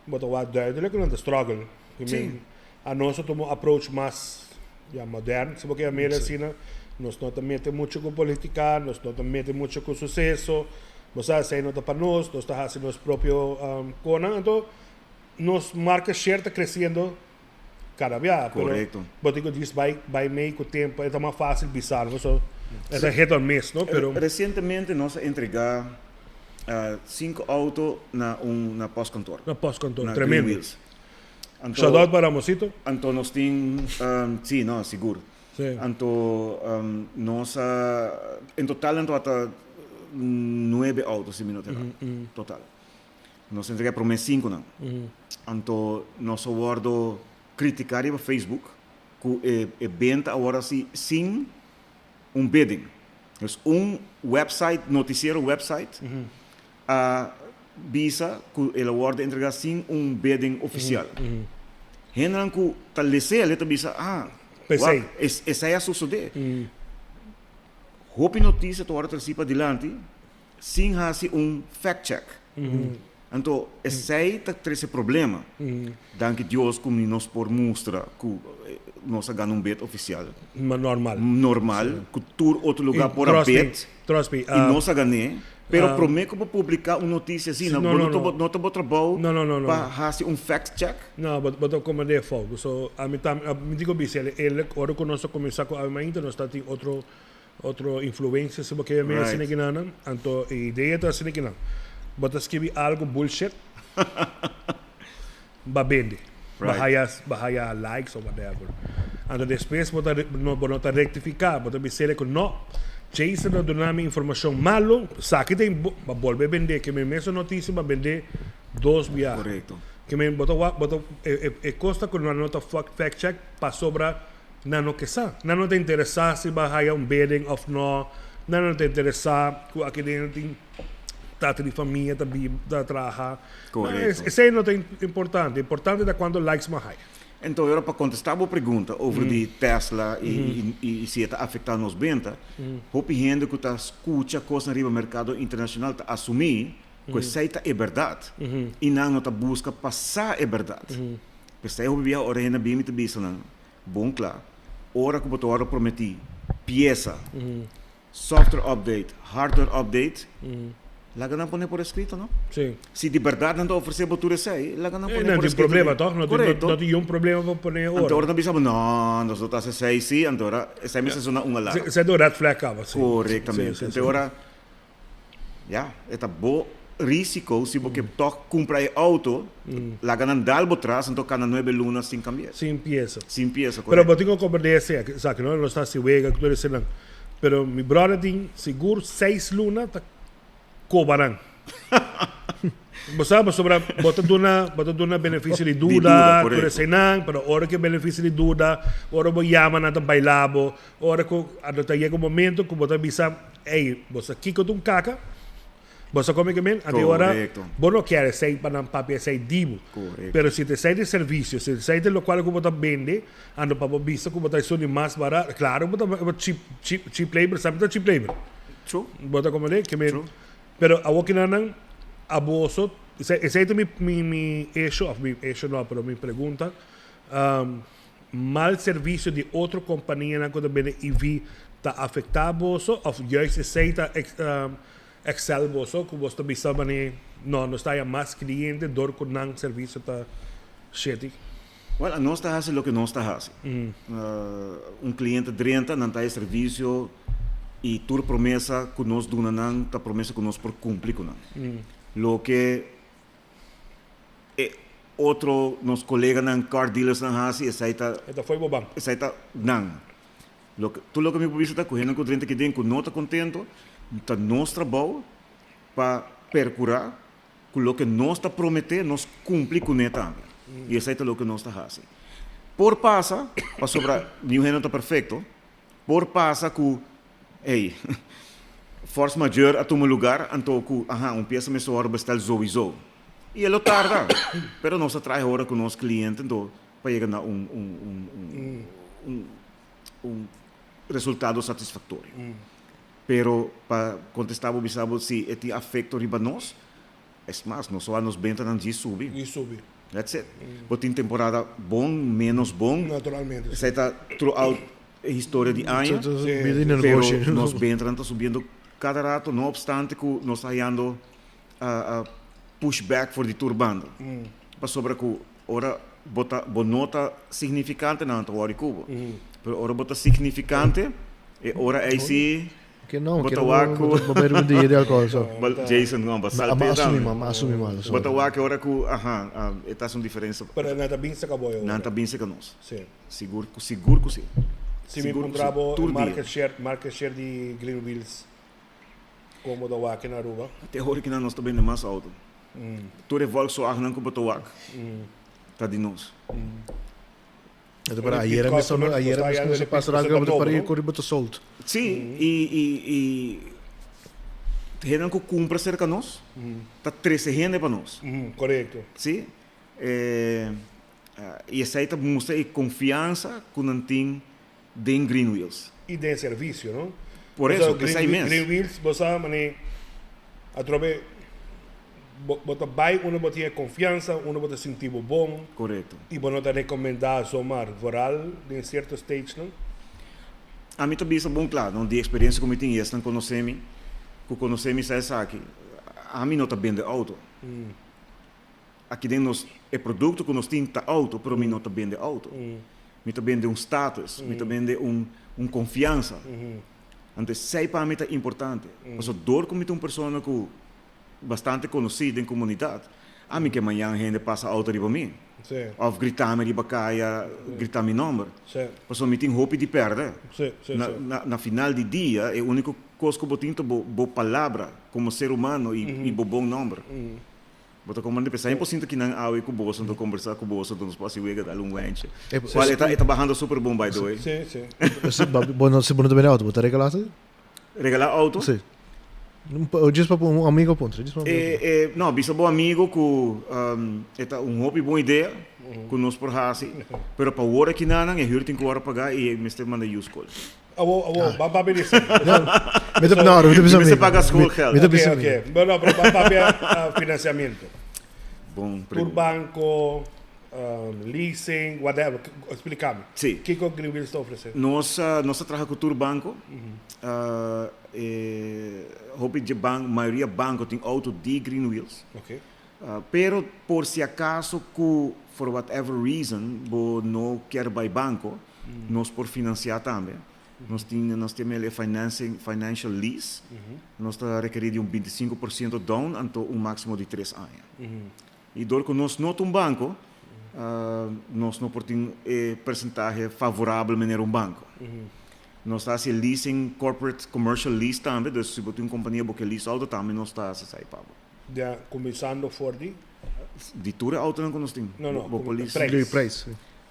[SPEAKER 2] bo ta wak duidelijk ku nan ta struggle.
[SPEAKER 3] Si.
[SPEAKER 2] Anos a tuma un approach mas, ya, modern, si bo ke yam'el asina. Nos no ta mete muchu ku politika, nos no ta mete muchu ku suseso. Bo sa, esei no ta pa nos, nos ta hasi nos propio konan. Anto Nos market share ta creciendo cada bia, pero
[SPEAKER 3] Correcto.
[SPEAKER 2] bo tin cu djis bay bay mey cu tempo, e ta mas facil bisa no, so e ta hit or miss no, pero.
[SPEAKER 3] Recientemente nos a entrega cinco auto na un na postkantoor.
[SPEAKER 2] Na postkantoor,
[SPEAKER 3] Na Green
[SPEAKER 2] tremendo.
[SPEAKER 3] Wheels. Anto,
[SPEAKER 2] Shout out pa Ramosito.
[SPEAKER 3] Anto nos tin, si no, sigur.
[SPEAKER 2] Si.
[SPEAKER 3] Anto nos a, en total nan tabata nuebe auto si mi no ta erra, total. Nos a entrega e prome cinconan. Anto nos a wordo critica riba Facebook cu e benta a wordo haci sin un bidding. Dus un website, noticiero website, a bisa cu el a wordo entrega sin un bidding oficial. Hendenan cu ta les'el e ta bisa, ah,
[SPEAKER 2] Pesey.
[SPEAKER 3] wak, esey a sosode. Hopi noticia ta wordo treci padilanti sin haci un fact check. Anto esey ta trece problema. Danki Dios cu mi nos por mustra cu nos a gana un bid oficial.
[SPEAKER 2] Normal.
[SPEAKER 3] Normal, cu tur otro lugar por a bid.
[SPEAKER 2] Trust me.
[SPEAKER 3] Y nos a gané. Pero prome cu bo publica un noticia asina, bo no ta bo no ta bo trabou pa haci un fact check?
[SPEAKER 2] No, bo ta comete fout. So, ami ta, mi tin cu bisa eerlijk, ora cu nos a cuminsa cu Ave Mainta, nos ta tin otro Otro influencia si bo ke mey asina kinanan, anto e idea ta asina kinan. Bo ta skibi algo bullshit, ba bende, ba haya ba haya likes or whatever. Anto despues bo ta bo no ta rectifica, bo ta bisele ku no, Jason a duna mi informacion malo, esaki ta ba bolbe bende, ke mi mesun noticia ba bende dos biaha. Ke men bo ta wak bo ta e cos ta ku nan no ta fact check pasobra Nan no ke sa. Nan no ta interesá si bo a haya un bidding òf no. Nan no ta interesá ku aki den tin tata di famia ta biba, ta traha.
[SPEAKER 3] Korekto.
[SPEAKER 2] Esei no ta importante. Importante ta kuantu likes bo a haya.
[SPEAKER 3] Enton ora pa kontestá bo pregunta over di Tesla i i si e ta afektá nos benta, hopi hende ku ta skucha kosnan riba merkado internashonal ta asumí ku esei ta e bèrdat i nan no ta buska pa sa e bèrdat. P'esei hopi biaha ora hende a bini mi ta bisa nan, Bon kla, ora ku bo ta wòrdu prometí piesa, software update, hardware update, laga nan pone por eskrito, no?
[SPEAKER 2] Sí.
[SPEAKER 3] Si di bèrdat nan ta ofresé bo tur esei, laga nan
[SPEAKER 2] Eh,
[SPEAKER 3] pone
[SPEAKER 2] no
[SPEAKER 3] por
[SPEAKER 2] tin
[SPEAKER 3] eskrito.
[SPEAKER 2] problema tòg? No tin,
[SPEAKER 3] Korekto.
[SPEAKER 2] no tin yun problema pa pone
[SPEAKER 3] Anto
[SPEAKER 2] ora.
[SPEAKER 3] ora nan bisa bo, no, nos no ta hasi esei, sí, anto ora esei mester sona un alarma.
[SPEAKER 2] Esei ta un red flag kaba, sí.
[SPEAKER 3] Korektamente.
[SPEAKER 2] Sí, sí,
[SPEAKER 3] Anto
[SPEAKER 2] sí.
[SPEAKER 3] ora Ya, e ta bo risico si bo ke tog cumpra e auto, laga nan dal bo tras anto cana nuebe luna sin cambia.
[SPEAKER 2] Sin pieza.
[SPEAKER 3] Sin pieza,
[SPEAKER 2] Pero
[SPEAKER 3] correcto.
[SPEAKER 2] bo tin cu comprende esey, esaki no, nos ta haci wega cu tur eseynan. Pero mi brother tin sigur seis luna ta coba nan. Bo sa pasobra bo ta duna, bo ta duna beneficio di
[SPEAKER 3] Di
[SPEAKER 2] duda,
[SPEAKER 3] duda,
[SPEAKER 2] tur
[SPEAKER 3] correcto.
[SPEAKER 2] eseynan, pero ora cu e beneficio di duda, ora bo yama nan ta baila bo, Ora ku a ta yega un momento ku bo ta bisa, Ey, bo sa kiko ta un kaka? Bo sa kome ke men? Anto e ora bo no kier esei pa nan papia esei di bo. Pero si ta esei di servisio, si ta esei di lokual ku bo ta bende, anto pa bo bisa ku bo ta esun di mas barat, klaro bo ta cheap, cheap, cheap labor, sa bo ta cheap labor. Bo ta komprende? Ke men, pero awor kinanan aboso, esei ta mi, mi, mi issue, of mi issue no, pero mi pregunta, Mal servicio di otro companianan cu ta bende EV ta afecta boso of juist esey ta excel boso cu boso ta bisa mane no nos ta haya mas cliente door cu nan servicio ta shitty?
[SPEAKER 3] Well, anos ta haci loke nos ta haci. Un cliente drenta, nan ta haya servicio y tur promesa cu nos duna nan ta promesa cu nos por cumpli cu nan. Loke E otro nos coleganan car dealersnan haci esai ta.
[SPEAKER 2] E ta fo'i bo ban.
[SPEAKER 3] Esai ta nan. Loke tur loke mi por bisa ta cu hendenan cu drenta aki den cu no ta contento ta nos trabou pa percura cu loke nos ta promete nos cumpli cune tambe y esai ta loke nos ta haci. Por pasa pasobra niun hende no ta perfecto por pasa cu Ey, force majeure a tuma lugar, anto cu, aha, un pieza mester worde bestel zowizo. Y e lo tarda, pero nos a traha ora cu nos cliente anto pa yega na un, un, un, un, un, un resultado satisfactorio. Pero pa contesta bo bisa bo si e tin afecto riba nos, es mas, nos a wak nos bentanan djis subi.
[SPEAKER 2] Djis subi.
[SPEAKER 3] That's it. Bo tin temporada bon, menos bon.
[SPEAKER 2] Naturalmente.
[SPEAKER 3] Esey ta throughout e historia di aña, pero nos bentranan ta subiendo cada rato, no obstante cu nos ta hayando push back for di tur banda. Pasobra cu ora bo ta bo no ta significante nan ta worry cu bo, pero ora bo ta significante e ora ey si bo ta wak cu Jason no ba saltea tambe bo ta wak e ora cu aha e ta haci un diferencia.
[SPEAKER 2] Pero nan ta bin saca bo e ora.
[SPEAKER 3] Nan ta bin saca nos. Sigur cu sigur cu si.
[SPEAKER 2] Si mi puntra bo e market share market share di Green Wheels como ta wak na Aruba?
[SPEAKER 3] Te ora kinan nos ta bende mas auto. Tur e Volkswagennan ku bo ta wak ta di nos.
[SPEAKER 1] Anto para ayera mes ayera mes nos a pasa rato bo ta para i kor bo ta sold.
[SPEAKER 3] Sí, i i i hendenan ku kumpra serka nos ta trese hende pa nos.
[SPEAKER 2] Korekto.
[SPEAKER 3] Sí, i esei ta mustra e konfiansa ku nan tin den Green Wheels.
[SPEAKER 2] I den servisio, no?
[SPEAKER 3] Por eso, p'esei mes.
[SPEAKER 2] Green Wheels, bo sa manera atrobe bo bo ta bai unda bo tin e konfiansa, unda bo ta sinti bo bon.
[SPEAKER 3] Korekto.
[SPEAKER 2] I bo no ta rekomendá zomaar, vooral den sierto stagenan.
[SPEAKER 3] Ami ta bisa bon kla, no, di eksperensia ku mi tin i esnan konosé mi, ku konosé mi sa esaki, ami no ta bende outo. Aki den nos, e produkto ku nos tin ta outo, pero mi no ta bende outo. Mi ta bende un status, mi ta bende un un konfiansa. Anto esei pa mi ta importante. Pasobra dor ku mi ta un persona ku bastante konosí den komunidat, ami ke mañan hende pasa outo riba mi òf grita mi riba kaya, grita mi nòmber. Pasobra mi tin hopi di pèrdè. Na na na final di dia e úniko kos ku bo tin ta bo bo palabra komo ser humano i bo bon nòmber. Bo ta komprende p'esei por sinta kinan awe ku boso anto kombersá ku boso anto nos por hasi wega dal un wenche. Kual e ta e ta bahando super bon by the way.
[SPEAKER 2] Sí, sí.
[SPEAKER 1] Si bo no si bo no ta bende auto bo ta regalá si?
[SPEAKER 3] Regalá auto?
[SPEAKER 1] Sí. Djis pa un amigo puntra, djis pa un amigo puntra.
[SPEAKER 3] E no bisa bo amigo ku e ta un hopi bon idea ku nos por hasi pero pa wor akinanan e hür tin ku wòrdu pagá i e mester manda yu skol.
[SPEAKER 2] Awo, awo, ban papia di esei.
[SPEAKER 1] Mi ta, no, mi ta bisa
[SPEAKER 3] Mi mester paga schoolgeld.
[SPEAKER 1] Mi ta bisa
[SPEAKER 2] Ok, ok. Bueno, pero ban papia financiamiento.
[SPEAKER 3] Bon
[SPEAKER 2] Tur
[SPEAKER 3] pregunta.
[SPEAKER 2] banco, leasing, whatever. Explica mi.
[SPEAKER 3] Sí.
[SPEAKER 2] Kiko Green Wheels ta ofrece?
[SPEAKER 3] Nos, nos ta traha cu tur banco. E hopi dje ban, mayoria banco tin auto di Green Wheels.
[SPEAKER 2] Ok.
[SPEAKER 3] Pero por si acaso cu for whatever reason bo no kier bay banco, Nos por financiá tambe. Nos tin nos tin e financing financial lease. Nos ta rekerí di un 25% down anto un máximo di tres aña. I dor ku nos no ta un banko, nos no por tin e persentahe favorabel manera un banko. Nos ta hasi leasing corporate commercial lease tambe, dus si bo tin un kompania bo ke lease outo tambe nos ta hasi esei pa bo.
[SPEAKER 2] Ya kuminsando for di?
[SPEAKER 3] Di tur e outonan ku nos tin.
[SPEAKER 2] No, no,
[SPEAKER 3] Bo por lease.
[SPEAKER 2] prijs.
[SPEAKER 1] Prijs.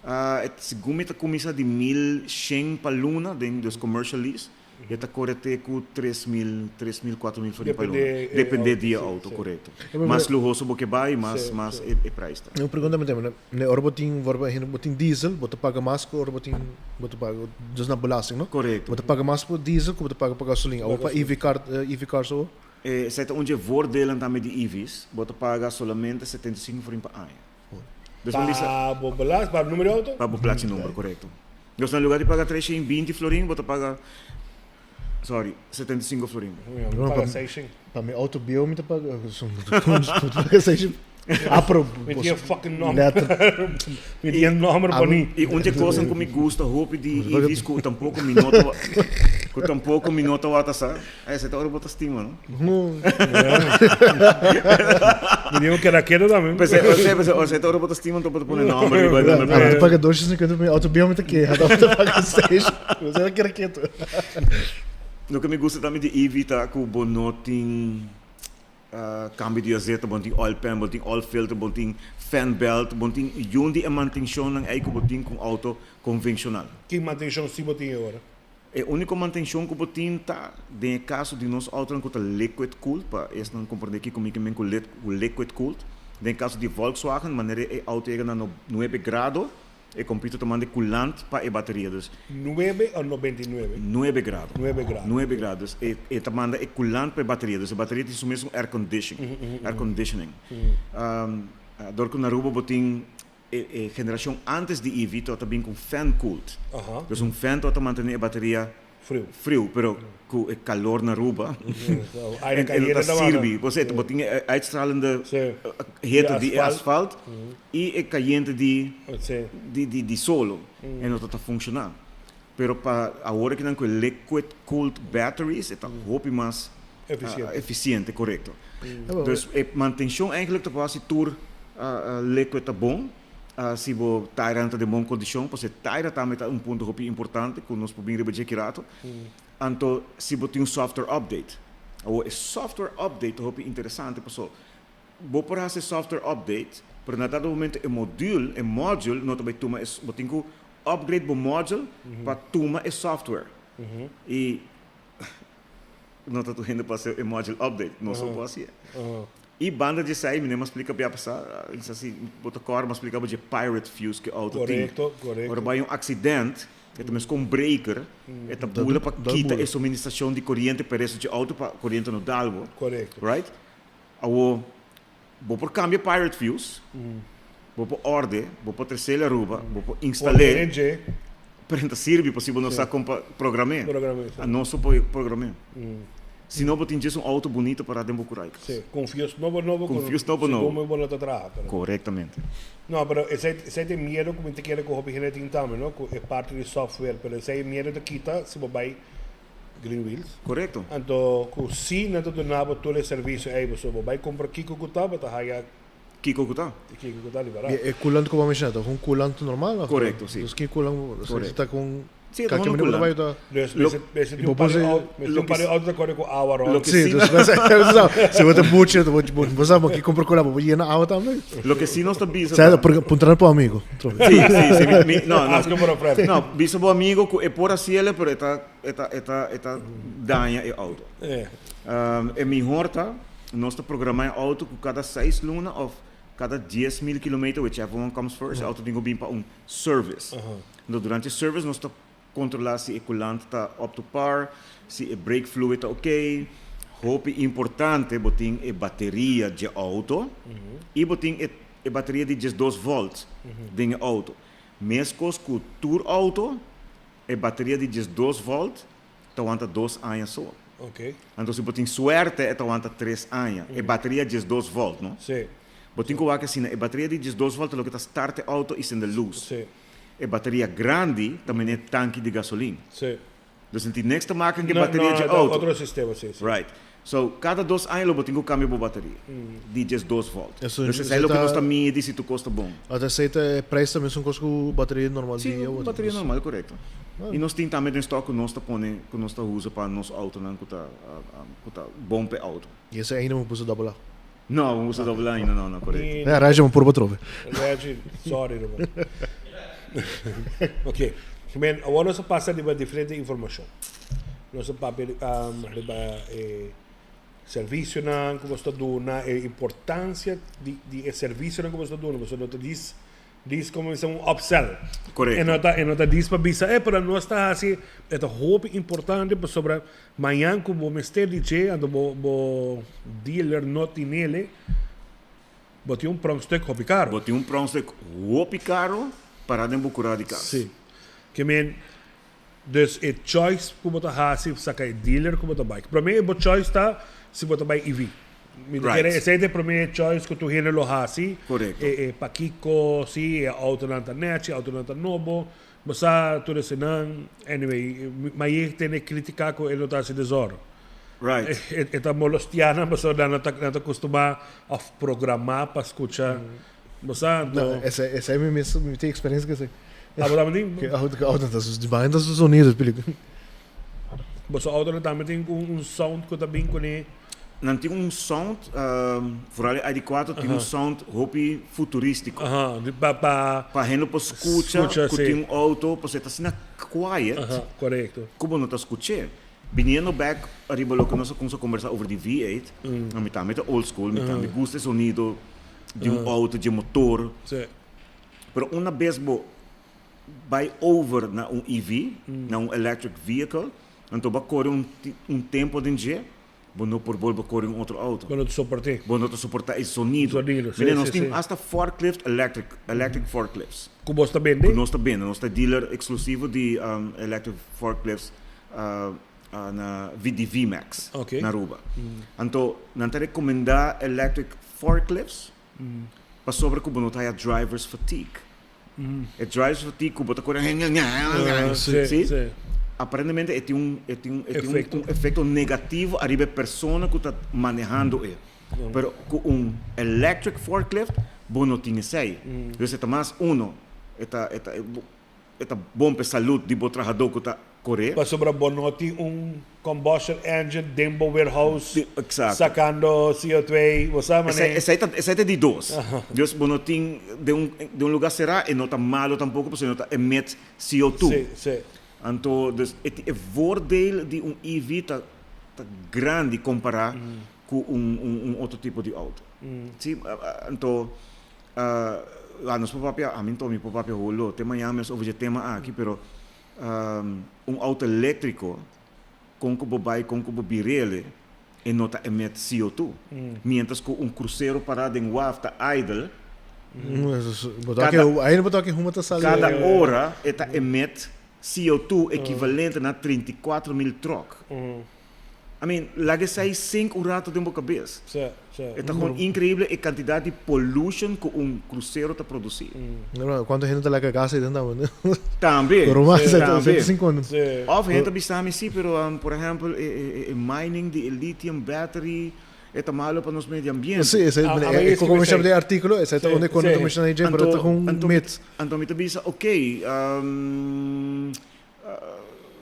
[SPEAKER 3] E segun mi ta kuminsá di 1100 pa luna den dus commercial lease i e ta kore te ku 3000, 3000, 4000 florin pa luna.
[SPEAKER 2] Depende e
[SPEAKER 3] Depende
[SPEAKER 2] auto,
[SPEAKER 3] di e
[SPEAKER 2] si,
[SPEAKER 3] auto,
[SPEAKER 2] si.
[SPEAKER 3] korekto. Mas luhoso bo ke bai, mas mas e e prijs ta.
[SPEAKER 1] Un pregunta mi tin, ne ora bo tin por ehempel bo tin diesel bo ta paga mas ku ora bo tin bo ta paga dus na belasting no?
[SPEAKER 3] Korekto.
[SPEAKER 1] Bo ta paga mas pa diesel ku bo ta paga pa gasolin. Awor pa EV car EV cars awor?
[SPEAKER 3] Esei ta un dje voordelen tambe di EV's, bo ta paga solamente 75 florin pa aña. Dus bo bisa.
[SPEAKER 2] Pa bo belas, pa numero di auto?
[SPEAKER 3] Pa bo plachi number, korekto. Dus na lugar di paga 320 florin, bo ta paga, sorry, 75 florin.
[SPEAKER 2] Mi paga 600.
[SPEAKER 1] Pa mi auto bieu mi ta paga, mi ta paga 600. Ah, pero
[SPEAKER 2] Mi tin e fucking nomber. Mi tin e nomber poni.
[SPEAKER 3] I un dje kosan ku mi gusta hopi di EV's ku tampoko mi no ta, ku tampoko mi no tawata sa. Esei ta ora bo ta stima, no?
[SPEAKER 2] Mi digo keda keto tambe.
[SPEAKER 3] P'esei, osea, p'esei, osea ta ora bo ta stima, anto bo ta pone nomber riba e number plate.
[SPEAKER 1] Mi ta paga 250 pa mi auto bieu, mi ta keha, anto mi ta paga seis. Osea ta keda keto.
[SPEAKER 3] Loke mi gusta tambe di EV ta ku bo no tin Cambio di azeta, bo tin oil pan, bo tin oil filter, bo tin fan belt, bo tin yun di e mantencionnan ey cu bo tin cu un auto convencional.
[SPEAKER 2] Ki mantencion si bo tin e ora?
[SPEAKER 3] E unico mantencion cu bo tin ta den e caso di nos autonan cu ta liquid cooled, pa esnan comprende kico mi ke men cu liquid cooled. Den e caso di Volkswagen, manera e auto yega na nuebe grado, E computer ta manda e coolant pa e bateria, dus.
[SPEAKER 2] Nuebe o 99?
[SPEAKER 3] Nuebe grado.
[SPEAKER 2] Nuebe grado.
[SPEAKER 3] Nuebe grado, dus e e ta manda e coolant pa e bateria, dus e bateria tin su mesun air condition, air conditioning. Dor cu na Aruba bo tin e e generacion antes di EV tabata bin cu fan cooled. Dus un fan tabata mantene e bateria
[SPEAKER 2] Friu.
[SPEAKER 3] Friu, pero cu e calor na Aruba
[SPEAKER 2] Aire
[SPEAKER 3] e no
[SPEAKER 2] cayente
[SPEAKER 3] ta
[SPEAKER 2] ta wak.
[SPEAKER 3] sirbi. Bo sa, bo tin e uitstralende hitte di e asfalt y e cayente di di di solo e no ta ta funciona. Pero pa awor aki nan cu e liquid cooled batteries e ta hopi mas eficiente, corecto. Dus e mantencion eigenlijk ta por haci tur liquid ta bon. Si bo tairanan ta den bon kondishon, pasobra e taira tambe ta un punto hopi importante ku nos por bin riba dje ki rato. Anto si bo tin un software update. Awor e software update ta hopi interesante pasobra Bo por hasi software update, pero na dado momento e module, e module no ta bai tuma e, bo tin ku upgrade bo module pa tuma e software. I no ta tur hende por hasi e module update, nos no por hasié. I banda di esei, mi no a splika bia pasá, mi sa si bo ta kòrda, mi a splika bo dje pirate fuse ku e outo tin.
[SPEAKER 2] Korekto, korekto.
[SPEAKER 3] Ora bai un aksident, e ta meskos un breaker, e ta bula pa kita e suministrashon di koriente pa e resto dje outo pa koriente no dal bo.
[SPEAKER 2] Korekto.
[SPEAKER 3] Right? Awor, bo por cambia pirate fuse, bo por orde, bo por trecel Aruba, bo por instal'é, pero e ta sirbi pasobra bo no sa con pa program'é. Anos so por program'é. Si no bo tin djes un auto bunito pará den bo curaikas.
[SPEAKER 2] Sí, con fuse nobo nobo.
[SPEAKER 3] Con fuse nobo nobo.
[SPEAKER 2] Segun bo no ta traha.
[SPEAKER 3] Corectamente.
[SPEAKER 2] No, pero esei esei ta e miedo cu mi ta kere cu hopi hende tin tambe, no? Cu e parti di software, pero esei e miedo ta kita si bo bay Green Wheels.
[SPEAKER 3] Korekto.
[SPEAKER 2] Anto ku si nan ta duna bo tur e servisio ei bo so bo bai kumpra kiko ku ta bo ta haya.
[SPEAKER 3] Kiko ku ta.
[SPEAKER 2] Kiko ku ta di barat.
[SPEAKER 1] E coolant ku bo a menshona ta un coolant normal of?
[SPEAKER 3] Korekto, si.
[SPEAKER 1] Dus ki coolant bo
[SPEAKER 3] Korekto.
[SPEAKER 1] Si ta ku
[SPEAKER 3] Si, e ta
[SPEAKER 1] kalke
[SPEAKER 3] un
[SPEAKER 1] manera bo ta bai
[SPEAKER 3] coolant.
[SPEAKER 1] ta.
[SPEAKER 2] Dus mester mester tin un par di auto mester tin un par di auto ta kore ku awa rònt.
[SPEAKER 3] Loke
[SPEAKER 1] Si,
[SPEAKER 3] si
[SPEAKER 1] dus si bo ta buchi bo bo sa bo ke kumpra coolant bo por yena awa tambe.
[SPEAKER 3] Loke si nos ta bisa
[SPEAKER 1] Sa
[SPEAKER 3] ta.
[SPEAKER 1] puntra pa un amigo.
[SPEAKER 3] Si, si, si mi mi no no.
[SPEAKER 2] Ask for a friend.
[SPEAKER 3] No, bisa bo amigo ku e por hasiel pero e ta E ta e ta e ta daña e auto. E mihor ta nos ta programa e auto ku kada seis luna of kada 10.000 kilometer, whichever one comes first, e auto tin ku bin pa un service. Enton durante e service nos ta kontrola si e coolant ta up to par, si e brake fluid ta ok. Hopi importante bo tin e bateria dje auto i bo tin e e bateria di 12 volt den e auto. Meskos ku tur auto E bateria di 12 volt ta wanta 2 aña so.
[SPEAKER 2] Ok.
[SPEAKER 3] Anto si bo tin suerte e ta wanta 3 aña. E bateria 12 volt, no?
[SPEAKER 2] Sí.
[SPEAKER 3] Bo tin ku wak asina, e bateria di 12 volt ta loke ta start e auto i sende lus.
[SPEAKER 2] Sí.
[SPEAKER 3] E bateria grandi ta mene tanki di gasolin.
[SPEAKER 2] Sí.
[SPEAKER 3] Dus no tin niks te maken ku e
[SPEAKER 2] No,
[SPEAKER 3] bateria
[SPEAKER 2] no,
[SPEAKER 3] dje
[SPEAKER 2] ta
[SPEAKER 3] auto.
[SPEAKER 2] otro sistema, sí, sí.
[SPEAKER 3] Right. So, kada 2 aña lo bo tin ku kambia bo bateria di 12 volt.
[SPEAKER 1] Eso,
[SPEAKER 3] Dus esei
[SPEAKER 1] esei
[SPEAKER 3] loke
[SPEAKER 1] ta-
[SPEAKER 3] nos ta midi si tur kos ta bon.
[SPEAKER 1] Ata esei ta e prijs ta mesun kos ku bateria normal
[SPEAKER 3] Sí,
[SPEAKER 1] di
[SPEAKER 3] un
[SPEAKER 1] auto.
[SPEAKER 3] bateria
[SPEAKER 1] Dus,
[SPEAKER 3] normal, korekto.
[SPEAKER 1] Ah.
[SPEAKER 3] I nos tin tambe den stock ku nos ta pone, ku nos ta usa pa nos autonan ku ta, ku ta bon pa e auto.
[SPEAKER 1] I esei ainda bo puso double A.
[SPEAKER 3] No, bo puso double A ainda, no, no, korekto.
[SPEAKER 2] I
[SPEAKER 1] Ja, Reggie, bo purba trobe.
[SPEAKER 2] Reggie, sorry ruman. Ok, men awor nos a pasa riba diferente informashon. Nos a papia riba e servicionan ku boso ta duna, e importancia di di e servicionan ku boso ta duna. Boso no ta dis dis komo bisa un upsell.
[SPEAKER 3] Korekto.
[SPEAKER 2] E no ta e no ta dis pa bisa e pero nos ta hasi e ta hopi importante pasobra mañan ku bo mester di dje anto bo bo dealer no tinele bo tin un pronkstuk hopi karo.
[SPEAKER 3] Bo tin un pronkstuk hopi karo para den bo kura di kas.
[SPEAKER 2] Si. Ke men Dus e choice ku bo ta hasi saka e dealer ku bo ta bai. Prome bo choice ta si bo ta bai EV. Mi ta kere esei ta e prome choice ku tur hende lo hasi.
[SPEAKER 3] Korekto.
[SPEAKER 2] E e pakiko si e autonan ta nechi, e autonan ta nobo. Bo sa tur esenan. Anyway, ma yeg tene kritika ku e no ta hasi desòrdu.
[SPEAKER 3] Right.
[SPEAKER 2] E e ta molestia nan pasobra nan no ta nan ta kustumá òf programá pa skucha. Bo sa anto.
[SPEAKER 1] No, esei esei mi mes mi tin eksperensia ku esei.
[SPEAKER 2] Ah, bo tambe tin?
[SPEAKER 1] Ke auto ke auto ta sus di baño ta su sonido peliku.
[SPEAKER 2] Boso autonan tambe tin un un sound ku ta bin kuné?
[SPEAKER 3] Nan tin un sound, vooral e ID 4 tin un sound hopi futurístiko.
[SPEAKER 2] Aha, di pa pa.
[SPEAKER 3] Pa hende por skucha
[SPEAKER 2] Skucha,
[SPEAKER 3] ku
[SPEAKER 2] si.
[SPEAKER 3] tin un auto, pasobra e ta asina quiet.
[SPEAKER 2] Aha, korekto.
[SPEAKER 3] Ku bo no ta skuch'é. Biniendo bek ariba loke nos a kumsa kombersá over di V8, mi tambe ta old school, mi tambe gusta e sonido di un auto, dje motor.
[SPEAKER 2] Sí.
[SPEAKER 3] Pero una bes bo bai over na un EV, na un electric vehicle, anto bo a kore un un tempo den dje, bo no por bolbe kore un otro auto.
[SPEAKER 2] Bo no ta soport'é.
[SPEAKER 3] Bo no ta soportá e sonido.
[SPEAKER 2] Sonido, sí,
[SPEAKER 3] Mira, nos
[SPEAKER 2] sí,
[SPEAKER 3] tin
[SPEAKER 2] sí.
[SPEAKER 3] hasta forklift electric, electric forklifts.
[SPEAKER 2] Ku bos ta bende?
[SPEAKER 3] Ku nos ta bende. Nos ta dealer exclusivo di electric forklifts na di VMAX
[SPEAKER 2] Ok.
[SPEAKER 3] na Aruba. Anto nan ta recomenda electric forklifts pasobra ku bo no ta haya driver's fatigue. E driver's fatigue ku bo ta kore
[SPEAKER 2] Sí,
[SPEAKER 3] sí?
[SPEAKER 2] sí.
[SPEAKER 3] Aparentemente e tin un e tin e tin un
[SPEAKER 2] Efecto.
[SPEAKER 3] un efecto negativo ariba e persona ku ta manehando e. Pero ku un electric forklift bo no tin esei. Dus e ta mas uno e ta e ta e ta bon pa e salud di bo trahadó ku ta. Kore.
[SPEAKER 2] Pasobra bo no tin un combustion engine den bo warehouse
[SPEAKER 3] Exacto.
[SPEAKER 2] sacando CO2, bo sa
[SPEAKER 3] Esei,
[SPEAKER 2] mane.
[SPEAKER 3] esei ta, esei ta di dos. Dus bo no tin den un, den un lugar será e no ta malo tampoco pasobra e no ta emit CO2.
[SPEAKER 2] Sí, sí.
[SPEAKER 3] Anto dus e e voordeel di un EV ta ta grandi compará cu un un un otro tipo di auto. Sí, anto nos por papia, ami anto mi por papia holo te mañana mes over dje tema aki pero Un auto eléktriko, kon ku bo bai, kon ku bo bir'el, e no ta emet CO2. Miéntras ku un krusero pará den waf ta idle, kada ora e ta emet CO2 ekivalente na 34 mil tròk. I mean, laga esei sink un rato den bo kabes. E ta gewoon increíble e cantidad di pollution cu un crucero ta produci.
[SPEAKER 1] No, cuanto hende ta laga gas ei den tambe.
[SPEAKER 3] Tambe.
[SPEAKER 1] Pero mas,
[SPEAKER 3] Tambe.
[SPEAKER 1] 150.
[SPEAKER 3] Of hende ta bisa mi, si, pero por ehempel e mining di e lithium battery e ta malo pa nos medio ambiente.
[SPEAKER 1] Si, esei,
[SPEAKER 2] Ah,
[SPEAKER 1] e como mi di articulo, esei ta unda cuando ta menciona dje, pero ta un myth.
[SPEAKER 3] Anto mi ta bisa, ok,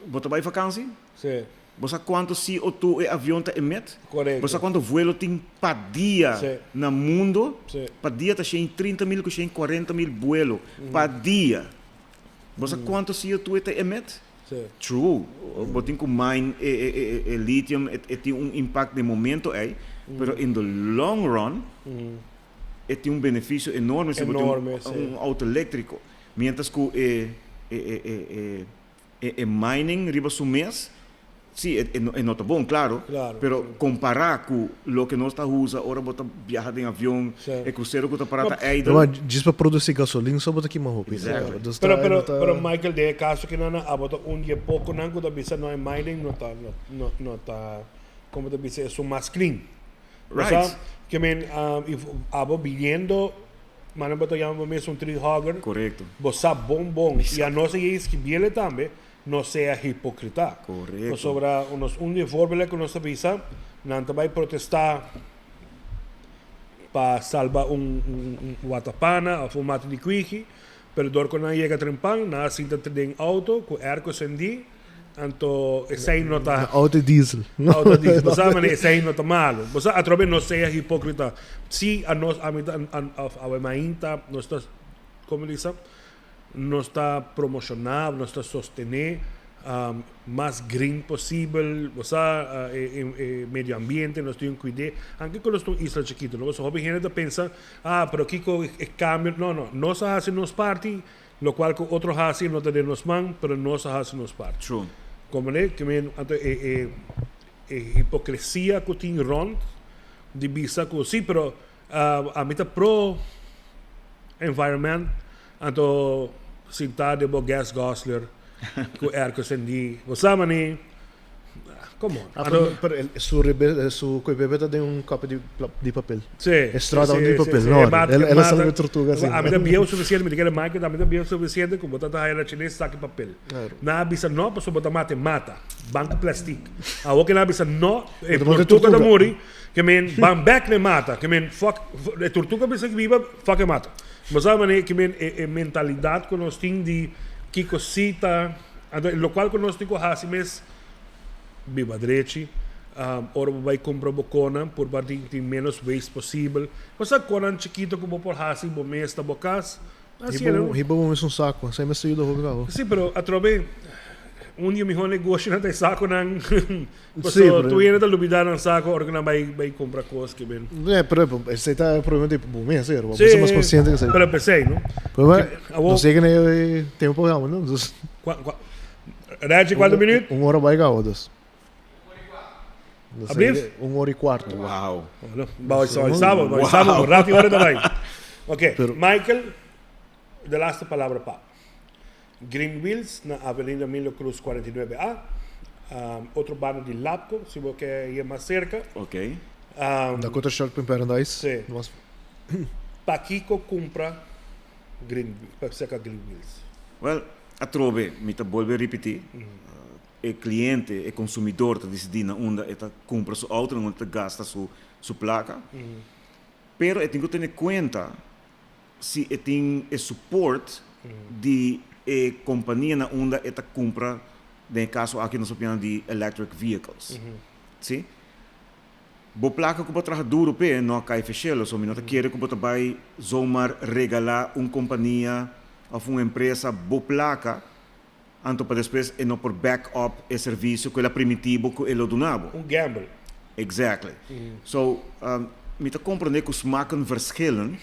[SPEAKER 3] bo ta bay vakantie?
[SPEAKER 2] Si.
[SPEAKER 3] Bo sa kuantu CO2 e avion ta emet?
[SPEAKER 2] Korekto.
[SPEAKER 3] Bo sa kuantu vuelo tin pa dia
[SPEAKER 2] Sí.
[SPEAKER 3] na mundo?
[SPEAKER 2] Sí.
[SPEAKER 3] Pa dia ta 130 mil ku 140 mil buelo. Pa dia. Bo sa kuantu CO2 e ta emet?
[SPEAKER 2] Sí.
[SPEAKER 3] True. Bo tin ku mine e, e, e, e lithium, e, e tin un impact den momento ei, pero in the long run, e tin un benefisio enorme si bo tin un,
[SPEAKER 2] Enorme, sí.
[SPEAKER 3] un auto eléktriko. Mientras ku e, e, e, e, e E e mining riba su mes, si e e no ta bon, claro,
[SPEAKER 2] Claro,
[SPEAKER 3] pero
[SPEAKER 2] sí.
[SPEAKER 3] compara cu loke nos ta usa ora bo ta biaha den avion,
[SPEAKER 2] Sí.
[SPEAKER 3] e crucero cu ta para ta
[SPEAKER 1] No,
[SPEAKER 3] idle.
[SPEAKER 1] ma djis pa produci gasolin so bo ta kima hopi.
[SPEAKER 3] Exactly.
[SPEAKER 1] Dus
[SPEAKER 2] Pero,
[SPEAKER 1] ta,
[SPEAKER 2] pero,
[SPEAKER 1] no ta-
[SPEAKER 2] pero Michael, den e caso ki nan abo ta un di e poconan cu ta bisa no e mining no ta, no, no, no ta, como ta bisa, esun mas clean.
[SPEAKER 3] Right.
[SPEAKER 2] Osea, ke men, if abo biniendo, mane bo ta yama bo mes un tree hugger,
[SPEAKER 3] Korekto.
[SPEAKER 2] bo sa bon bon, i a nos a yei skibiele tambe, no sea hipokrita.
[SPEAKER 3] Korekto.
[SPEAKER 2] Pasobra nos un di e voorbeelden ku nos ta bisa, nan ta bai protestá pa salba un un watapana òf un mata di kwiki, pero dor ku nan yega trempan, nan a sinta den auto ku airco sendí, Anto esei no ta.
[SPEAKER 1] Auto diesel.
[SPEAKER 2] Auto diesel. Bo sa manera esei no ta malo. Bo sa atrobe no sea hipocrita. Si a nos a mi ta of awe mainta nos ta como di sa nos ta promociona nos ta sostene mas green posibel bo sa e medio ambiente nos tin cuide anke cu nos ta un isla chikito no pasobra hopi hende ta pensa ah pero kico e cambio no no nos a haci nos parti Locual cu otro haci no ta den nos man, pero nos a haci nos parti.
[SPEAKER 3] True.
[SPEAKER 2] Comprende? Ke men, anto e, e, e hipocresia cu tin rond di bisa cu si, pero ami ta pro environment, anto sinta den bo gas guzzler cu airco cendi. Bo sa mani? Come on.
[SPEAKER 1] Ah, pero, pero el, su, rebe, su coi bebe ta den un kopi di, di papel.
[SPEAKER 2] Sí.
[SPEAKER 1] E straw ta
[SPEAKER 2] sí,
[SPEAKER 1] di
[SPEAKER 2] sí,
[SPEAKER 1] papel.
[SPEAKER 2] sí.
[SPEAKER 1] No,
[SPEAKER 2] E mata,
[SPEAKER 1] el,
[SPEAKER 2] e
[SPEAKER 1] el a
[SPEAKER 2] mata.
[SPEAKER 1] sali tortuga así.
[SPEAKER 2] A mi ta bieu suficiente, mi ta kere Michael, a mi ta bieu suficiente ku bo ta ta haya na chines saki papel.
[SPEAKER 1] Claro.
[SPEAKER 2] Nan a bisa no, pasobra bo ta mata e mata. Ban ku plastic. Awor ke nan a bisa no, e
[SPEAKER 1] Bo ta mata
[SPEAKER 2] tortuga ta
[SPEAKER 1] tortuga.
[SPEAKER 2] muri, ke men ban bek na e mata. Ke men fuck, e tortuga bisa ki biba, fuck e mata. Bo sa manera ke men e, e mentalidad ku nos tin di kiko si ta, anto lokual ku nos tin ku hasi mes, Biba drechi. Ora bo bai kumpra bo konan, purba tin tin ménos waste posibel. Pasá konan chikito ku bo por hasi bo mes na bo kas, hasi el.
[SPEAKER 1] Hiba bo mes un sako, esei mester yuda hopi kaba.
[SPEAKER 2] Sí, pero atrobe un di e mihó negoshonan ta e sakonan. Pasobra tur hende ta lubidá nan sako ora ku nan bai bai kumpra kos ke ben.
[SPEAKER 1] Sí, pero esei ta e problema di bo mes, bo mester mas konsiente ku esei.
[SPEAKER 2] Pero p'esei, no?
[SPEAKER 1] Pero nos yega na e tempo kaba, no?
[SPEAKER 2] Kua kua Reggie, cuanto minuut?
[SPEAKER 1] Un ora bai gauw dus.
[SPEAKER 2] Alblief?
[SPEAKER 1] Un ora y cuarto.
[SPEAKER 3] Wow.
[SPEAKER 2] Bouw sábado, bouw sábado, rato y hora ta bai. Ok, Michael, de laatste palabra pa. Green Wheels na Avenida Emilio Cruz 49A. Otro banda di Lapco, si bo ke ye mas cerca.
[SPEAKER 3] Ok.
[SPEAKER 1] Dakota Shopping Paradise.
[SPEAKER 2] Sí. Pakico cumpra Green, cerca Green Wheels?
[SPEAKER 3] Well, Atrobe mi ta bolbe ripití, e kliente, e konsumidor ta disidí na unda e ta kumpra su outo, na unda e ta gasta su su plaka. Pero e tin ku tene kuenta si e tin e support di e kompania na unda e ta kumpra. Den e kaso aki nos papia di electric vehicles. Si? Bo plaka ku bo traha duru p'e no a kai feshelo, so mi no ta kere ku bo ta bai zomaar regalá un kompania òf un empresa bo plaka anto pa despues e no por back up e servisio ku el a primintí bo ku e lo duna bo.
[SPEAKER 2] Un gamble.
[SPEAKER 3] Exactly. So, mi ta comprende cu smaken verschillen,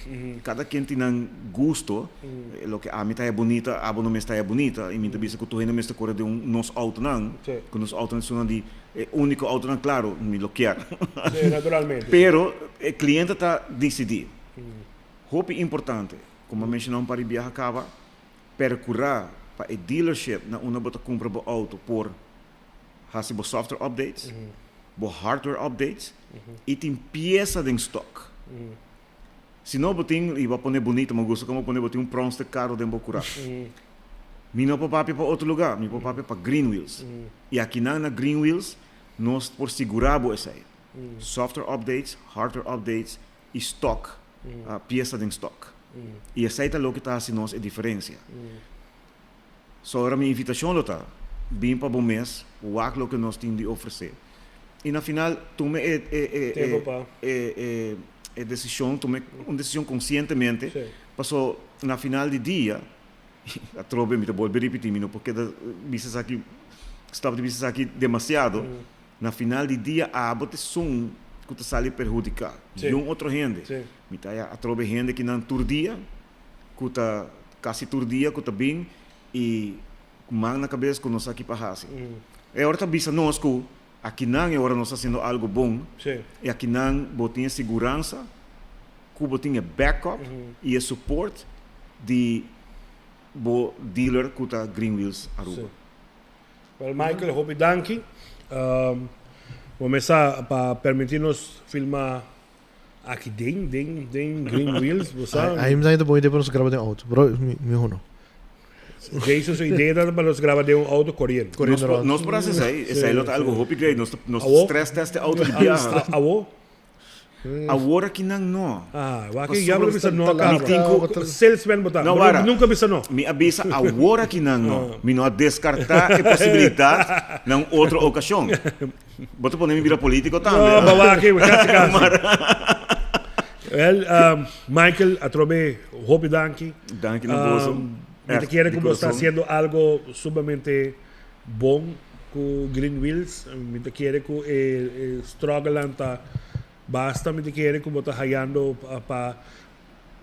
[SPEAKER 3] cada ken tin nan gusto, loke ami ta haya bunita, abo no mes ta haya bunita, y mi ta bisa cu tur hende mes ta core den un nos autonan, cu nos autonan esunnan di e unico autonan, claro, mi lo kier.
[SPEAKER 2] Sí, naturalmente.
[SPEAKER 3] Pero e cliente ta dicidi. Hopi importante, como a menciona un par di biaha caba, percura pa e dealership na unda bo ta cumpra bo auto por hasi bo software updates, bo hardware updates y tin pieza den stock. Si no bo tin, y bo a pone bunito, mi gusta como bo pone, bo tin un pronste caro den bo cura. Mi no por papia pa otro lugar, mi por papia pa Green Wheels. Y akinan na Green Wheels nos por sigura bo esey. Software updates, hardware updates y stock, pieza den stock. Y esey ta loke ta haci nos e diferencia. So ora mi invitacion lo ta, bin pa bo mes, wak loke nos tin di ofrece. Y na final tuma e e e e e e decision, tuma un decision conscientemente, paso na final di dia, atrobe mi ta bolbe ripiti, mi no por keda bisa esaki, stop di bisa esaki demasiado, na final di dia abo ta esun cu ta sali perhudica, niun otro hende. Mi ta haya atrobe hende kinan tur dia ku ta kasi tur dia ku ta bin i ku man na kabes ku nos aki pa hasi. E ora ta bisa nos ku akinan e ora nos ta hasiendo algu bon i akinan bo tin e siguransa ku bo tin e backup i e support di bo dealer ku ta Green Wheels Aruba.
[SPEAKER 2] Well Michael hopi danki. Bo mesa pa permiti nos filma Aki den, den, den Green Wheels, bo sa.
[SPEAKER 1] Ahí mi ta bon idea pa nos graba den auto, pero miho no.
[SPEAKER 2] Jason su idea ta pa nos graba den un auto coriendo.
[SPEAKER 1] Coriendo rond.
[SPEAKER 3] Nos por haci esey, esey lo ta algo hopi great, nos nos stress test e auto di biaha.
[SPEAKER 2] Awo?
[SPEAKER 3] Awor aki nan no.
[SPEAKER 2] Ah, wak ya bo bisa no caba.
[SPEAKER 3] Mi tin cu
[SPEAKER 2] Salesman bo ta.
[SPEAKER 3] No, wara.
[SPEAKER 2] Nunca bisa no.
[SPEAKER 3] Mi a bisa awor aki nan no. Mi no a descarta e posibilidad na un otro ocasion. Bo ta pone mi bira politico tambe.
[SPEAKER 2] No, ba wak, casi casi. Well, Michael, atrobe hopi danki.
[SPEAKER 3] Danki na boso.
[SPEAKER 2] Mi ta kere cu bo sta haciendo algo sumamente bon cu Green Wheels. Mi ta kere cu e strugglenan ta basta. Mi ta kere cu bo ta hayando pa,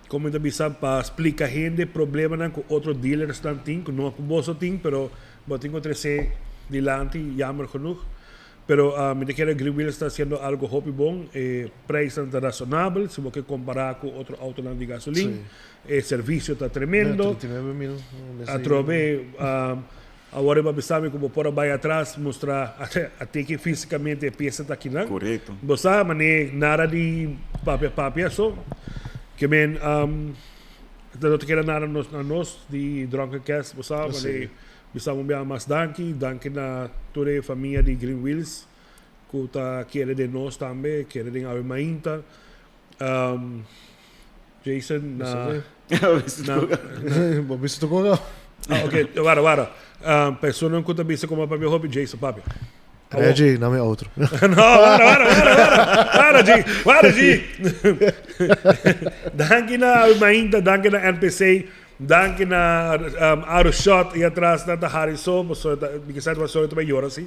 [SPEAKER 2] como mi ta bisa, pa splica hende problemanan cu otro dealersnan tin, cu no cu boso tin, pero bo tin cu trece dilanti, jammer genoeg. Pero mi ta kere Green Wheels ta haciendo algo hopi bon. E prijsnan ta razonabel si bo ke compara cu otro autonan di gasolin. E servicio ta tremendo. Atrobe awor e bo a bisa mi cu bo por a bay atras mustra a tiki fisicamente e pieza ta akinan.
[SPEAKER 3] Correcto.
[SPEAKER 2] Bo sa mane nada di papia papia so. Ke men no ta keda nada na nos di Drunken Cast bo sa mane bisa un bia mas danki. Danki na tur e famia di Green Wheels cu ta kere den nos tambe, kere den Awe Mainta. Jason na
[SPEAKER 1] Bo bisa tocó no?
[SPEAKER 2] Ah, ok, wara, wara. Personan ku ta bisa como papia hopi, Jason papia.
[SPEAKER 1] Reggie, name outro.
[SPEAKER 2] No, wara, wara, wara, wara. Wara, G. Wara, G. Danki na Mainta, danki na NPC, danki na um, Aro Shot y atrás na ta Harry So, so ta, mi que sabe so ta llora si.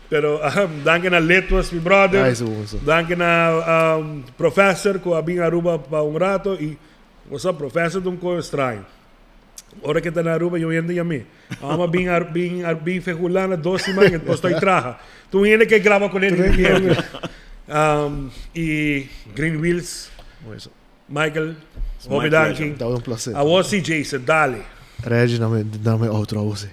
[SPEAKER 2] Pero um, danki na Litwas, mi brother.
[SPEAKER 1] Ay, so, so.
[SPEAKER 2] Danki na um, professor ku a bin Aruba pa un rato y what's up, professor ta un ko extraño. Ora que ta na Aruba yo hende yami. Ama bin ar, bin ar, bin fe Hulanda dos siman en estoy traha. Tu hende que graba con él. Um, y Green Wheels, Michael, hopi danki.
[SPEAKER 1] Ta un placer.
[SPEAKER 2] Awor si Jason, dale.
[SPEAKER 1] Reggie, name, name outro, awor si.